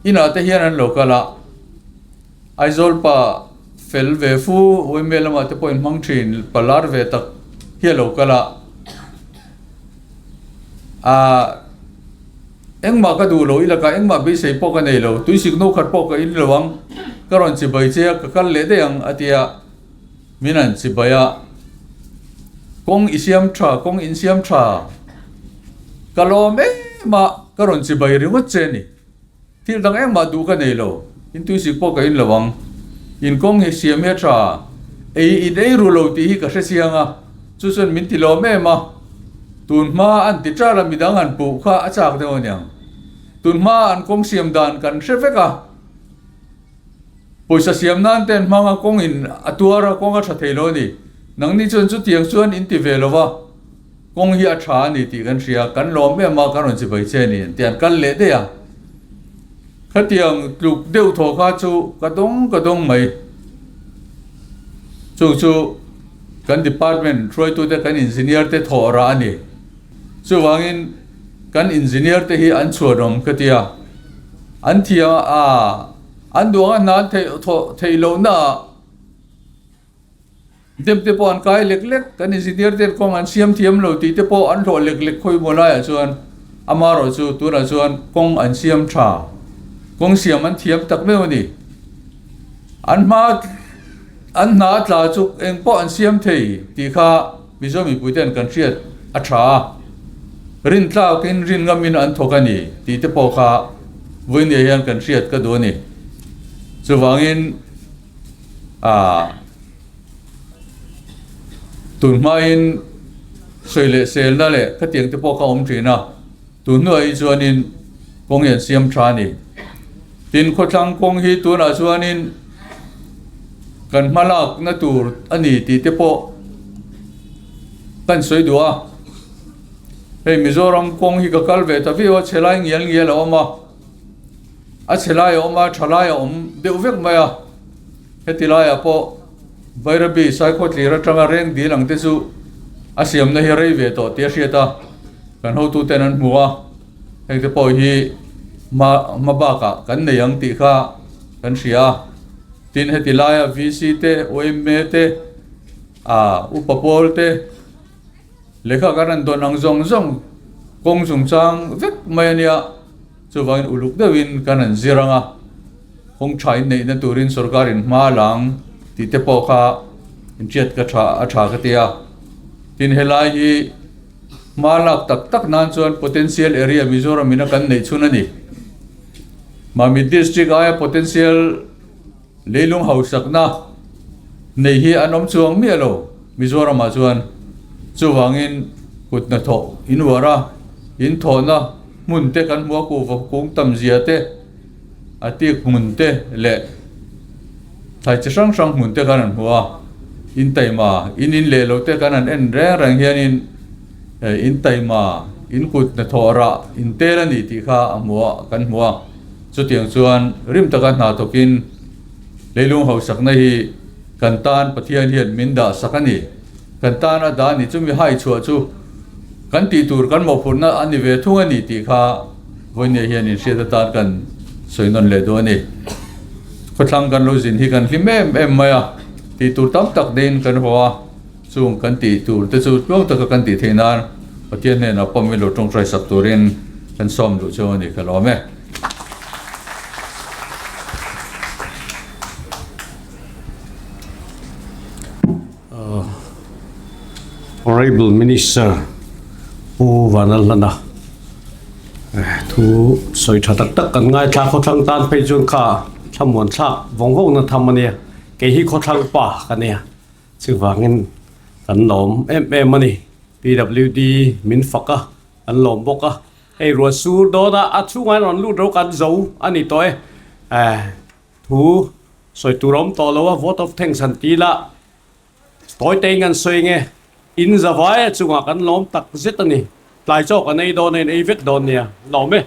inah te hian an lo kal a, Aizawl pa fel ve fu Uaimel lamah te pawh inhmang thin palar ve tak hi a lo kal a, aah engmah ka duh lo i lakah engmah beisei pawh ka nei lo, tuisik no khat pawh ka in lo ang, ka rawn chibai che a ka kal leh daih ang a ti a, min han chibai a, kawng i siam tha, kawng in siam tha, ka lawm em a, ka rawn chibai ringawt che a ni. Thil dang engmah duh ka nei lo, in tuisik pawh ka in lo ang. In kawng hi siam hi a tha, ei in ei ru lo tih hi ka hre chiang a, chu chuan min ti lawm em a. Tun hma an ti ṭal a midang han puh kha a chak deuh aniang. Tun hma an kawng siam dan kan hre vek a, pawisa siam nan te an hmang a, kawng in a tuar a, kawng a tha thei lo a ni. Nangni chuan chutiang chuan in ti ve lo va. Kawng hi a tha a ni tih kan hria, kan lawm em a, kan rawn chibai che a ni an ti a, an kal leh daih a. Khatiang tluk deuh thaw kha chu ka dawng ka dawng mai. Chung chu kan department hruaitute kan engineer te thawh rah a ni. Chuvangin kan engineer te hi an chhuanawm ka ti a, an thiam a, an duh anga hna an theih thawh theih lohna ah, Dem te pawh an kai lek lek, kan engineer ten kawng an siam thiam lo tih te pawh an hlawh lek lek khawi maw laiah chuan amaherawh chu tunah chuan kawng an siam tha, kawng siam an thiam tak meuh a ni. An hma an hna a tla chu eng pawh an siam thei tih kha Mizo mipui ten kan hriat a tha a, rintlakin rin ngamin an thawk a ni tih te pawh kha vawinia hian kan hriat ka duh a ni. Chuvangin. Ah, tun hmain sawi leh selna leh khatiang te pawh kha awm thin a, tun hnuah hi chuanin kawng hi an siam tha a ni. Tin, khawthlang kawng hi tunah chuanin kan hma lakna tur a ni tih te pawh kan sawi duh a. Hei Mizoram kawng hi ka kal ve ta viau a, chhe lai ngial ngial a awm a. A chhe lai a awm a, tha lai a awm deuh vek mai a. Heti laiah pawh Bairabi Saikhawtlir atanga reng dil ang te chu a siamna hi rei ve tawh tih a hriat a, kan hotuten an hmu a, heng te pawh hi hma hma bakah kan nei ang tih kha kan hria a. Tin, heti laia VC te, yma te, ah upa pawl te, Lehkha kan rawn dawn ang zawng zawng kawng chungchang vek mai a nia, chuvangin uluk deuhin kan rawn zir ang a, kawng tha inneihna turin sorkarin hma a la ang tih te pawh kha inhriat ka tha a tha ka ti a. Tin, helai hi hma lak tak tak nan chuan potential area Mizoram ina kan neih chhun a ni. Mamit district aia potential Leilung hausakna nei hi an awm chuang miah lo Mizoramah chuan. Chuvangin kut hnathawh in uar a, in thawhna hmun te kan hmu a, kuhva kung tam zia te, a tik hmun te leh thlai chi hrang hrang hmun te kan han hmu a. In taima, in in leh lo te kan han en reng reng hianin in taima, in kut hnathawh rah in tel a ni tih kha a hmu a, kan hmu a. Chutiang chuan rim taka hna thawkin leilung hausakna hi kan tan Pathian hian min dah sak a ni. Kan tan a dah a ni. Chumi hai chhuah chu kan tih tur kan mawhphurhna a ni ve thung a ni tih kha vawinia hian inhriat atan kan sawi nawn leh duh a ni. Khawthlang kan lo zin hi kan hlim em em mai a, tih tur tam tak deiin kan haw a, chung kan tih tur te chu tluang taka kan tih theih nan Pathian hnenah pawmin lo tawngtai sak turin kan sawm duh chu a ni ka lawm e. Honourable Minister Pu Vanlalhlana Thu sawi tha tak tak kan ngaithla khawthlang tan phei chuan kha thlamuan thlak vawng vawng na tham a nia kei hi khawthlang pa ka nia chuvangin kan lawm em em a ni PWD min fak a kan lawm bawk a hei ruah sur dawn a a chhungah hian rawn lut ro kan zo a ni tawh e thu sawi tur a awm tawh lo a vote of thanks han ti la. Tawi te in kan sawi nge, in zavai a chungah kan lawm tak zet a ni. Tlai chaw kan ei dawn a in ei vek dawn nia. Lawm e.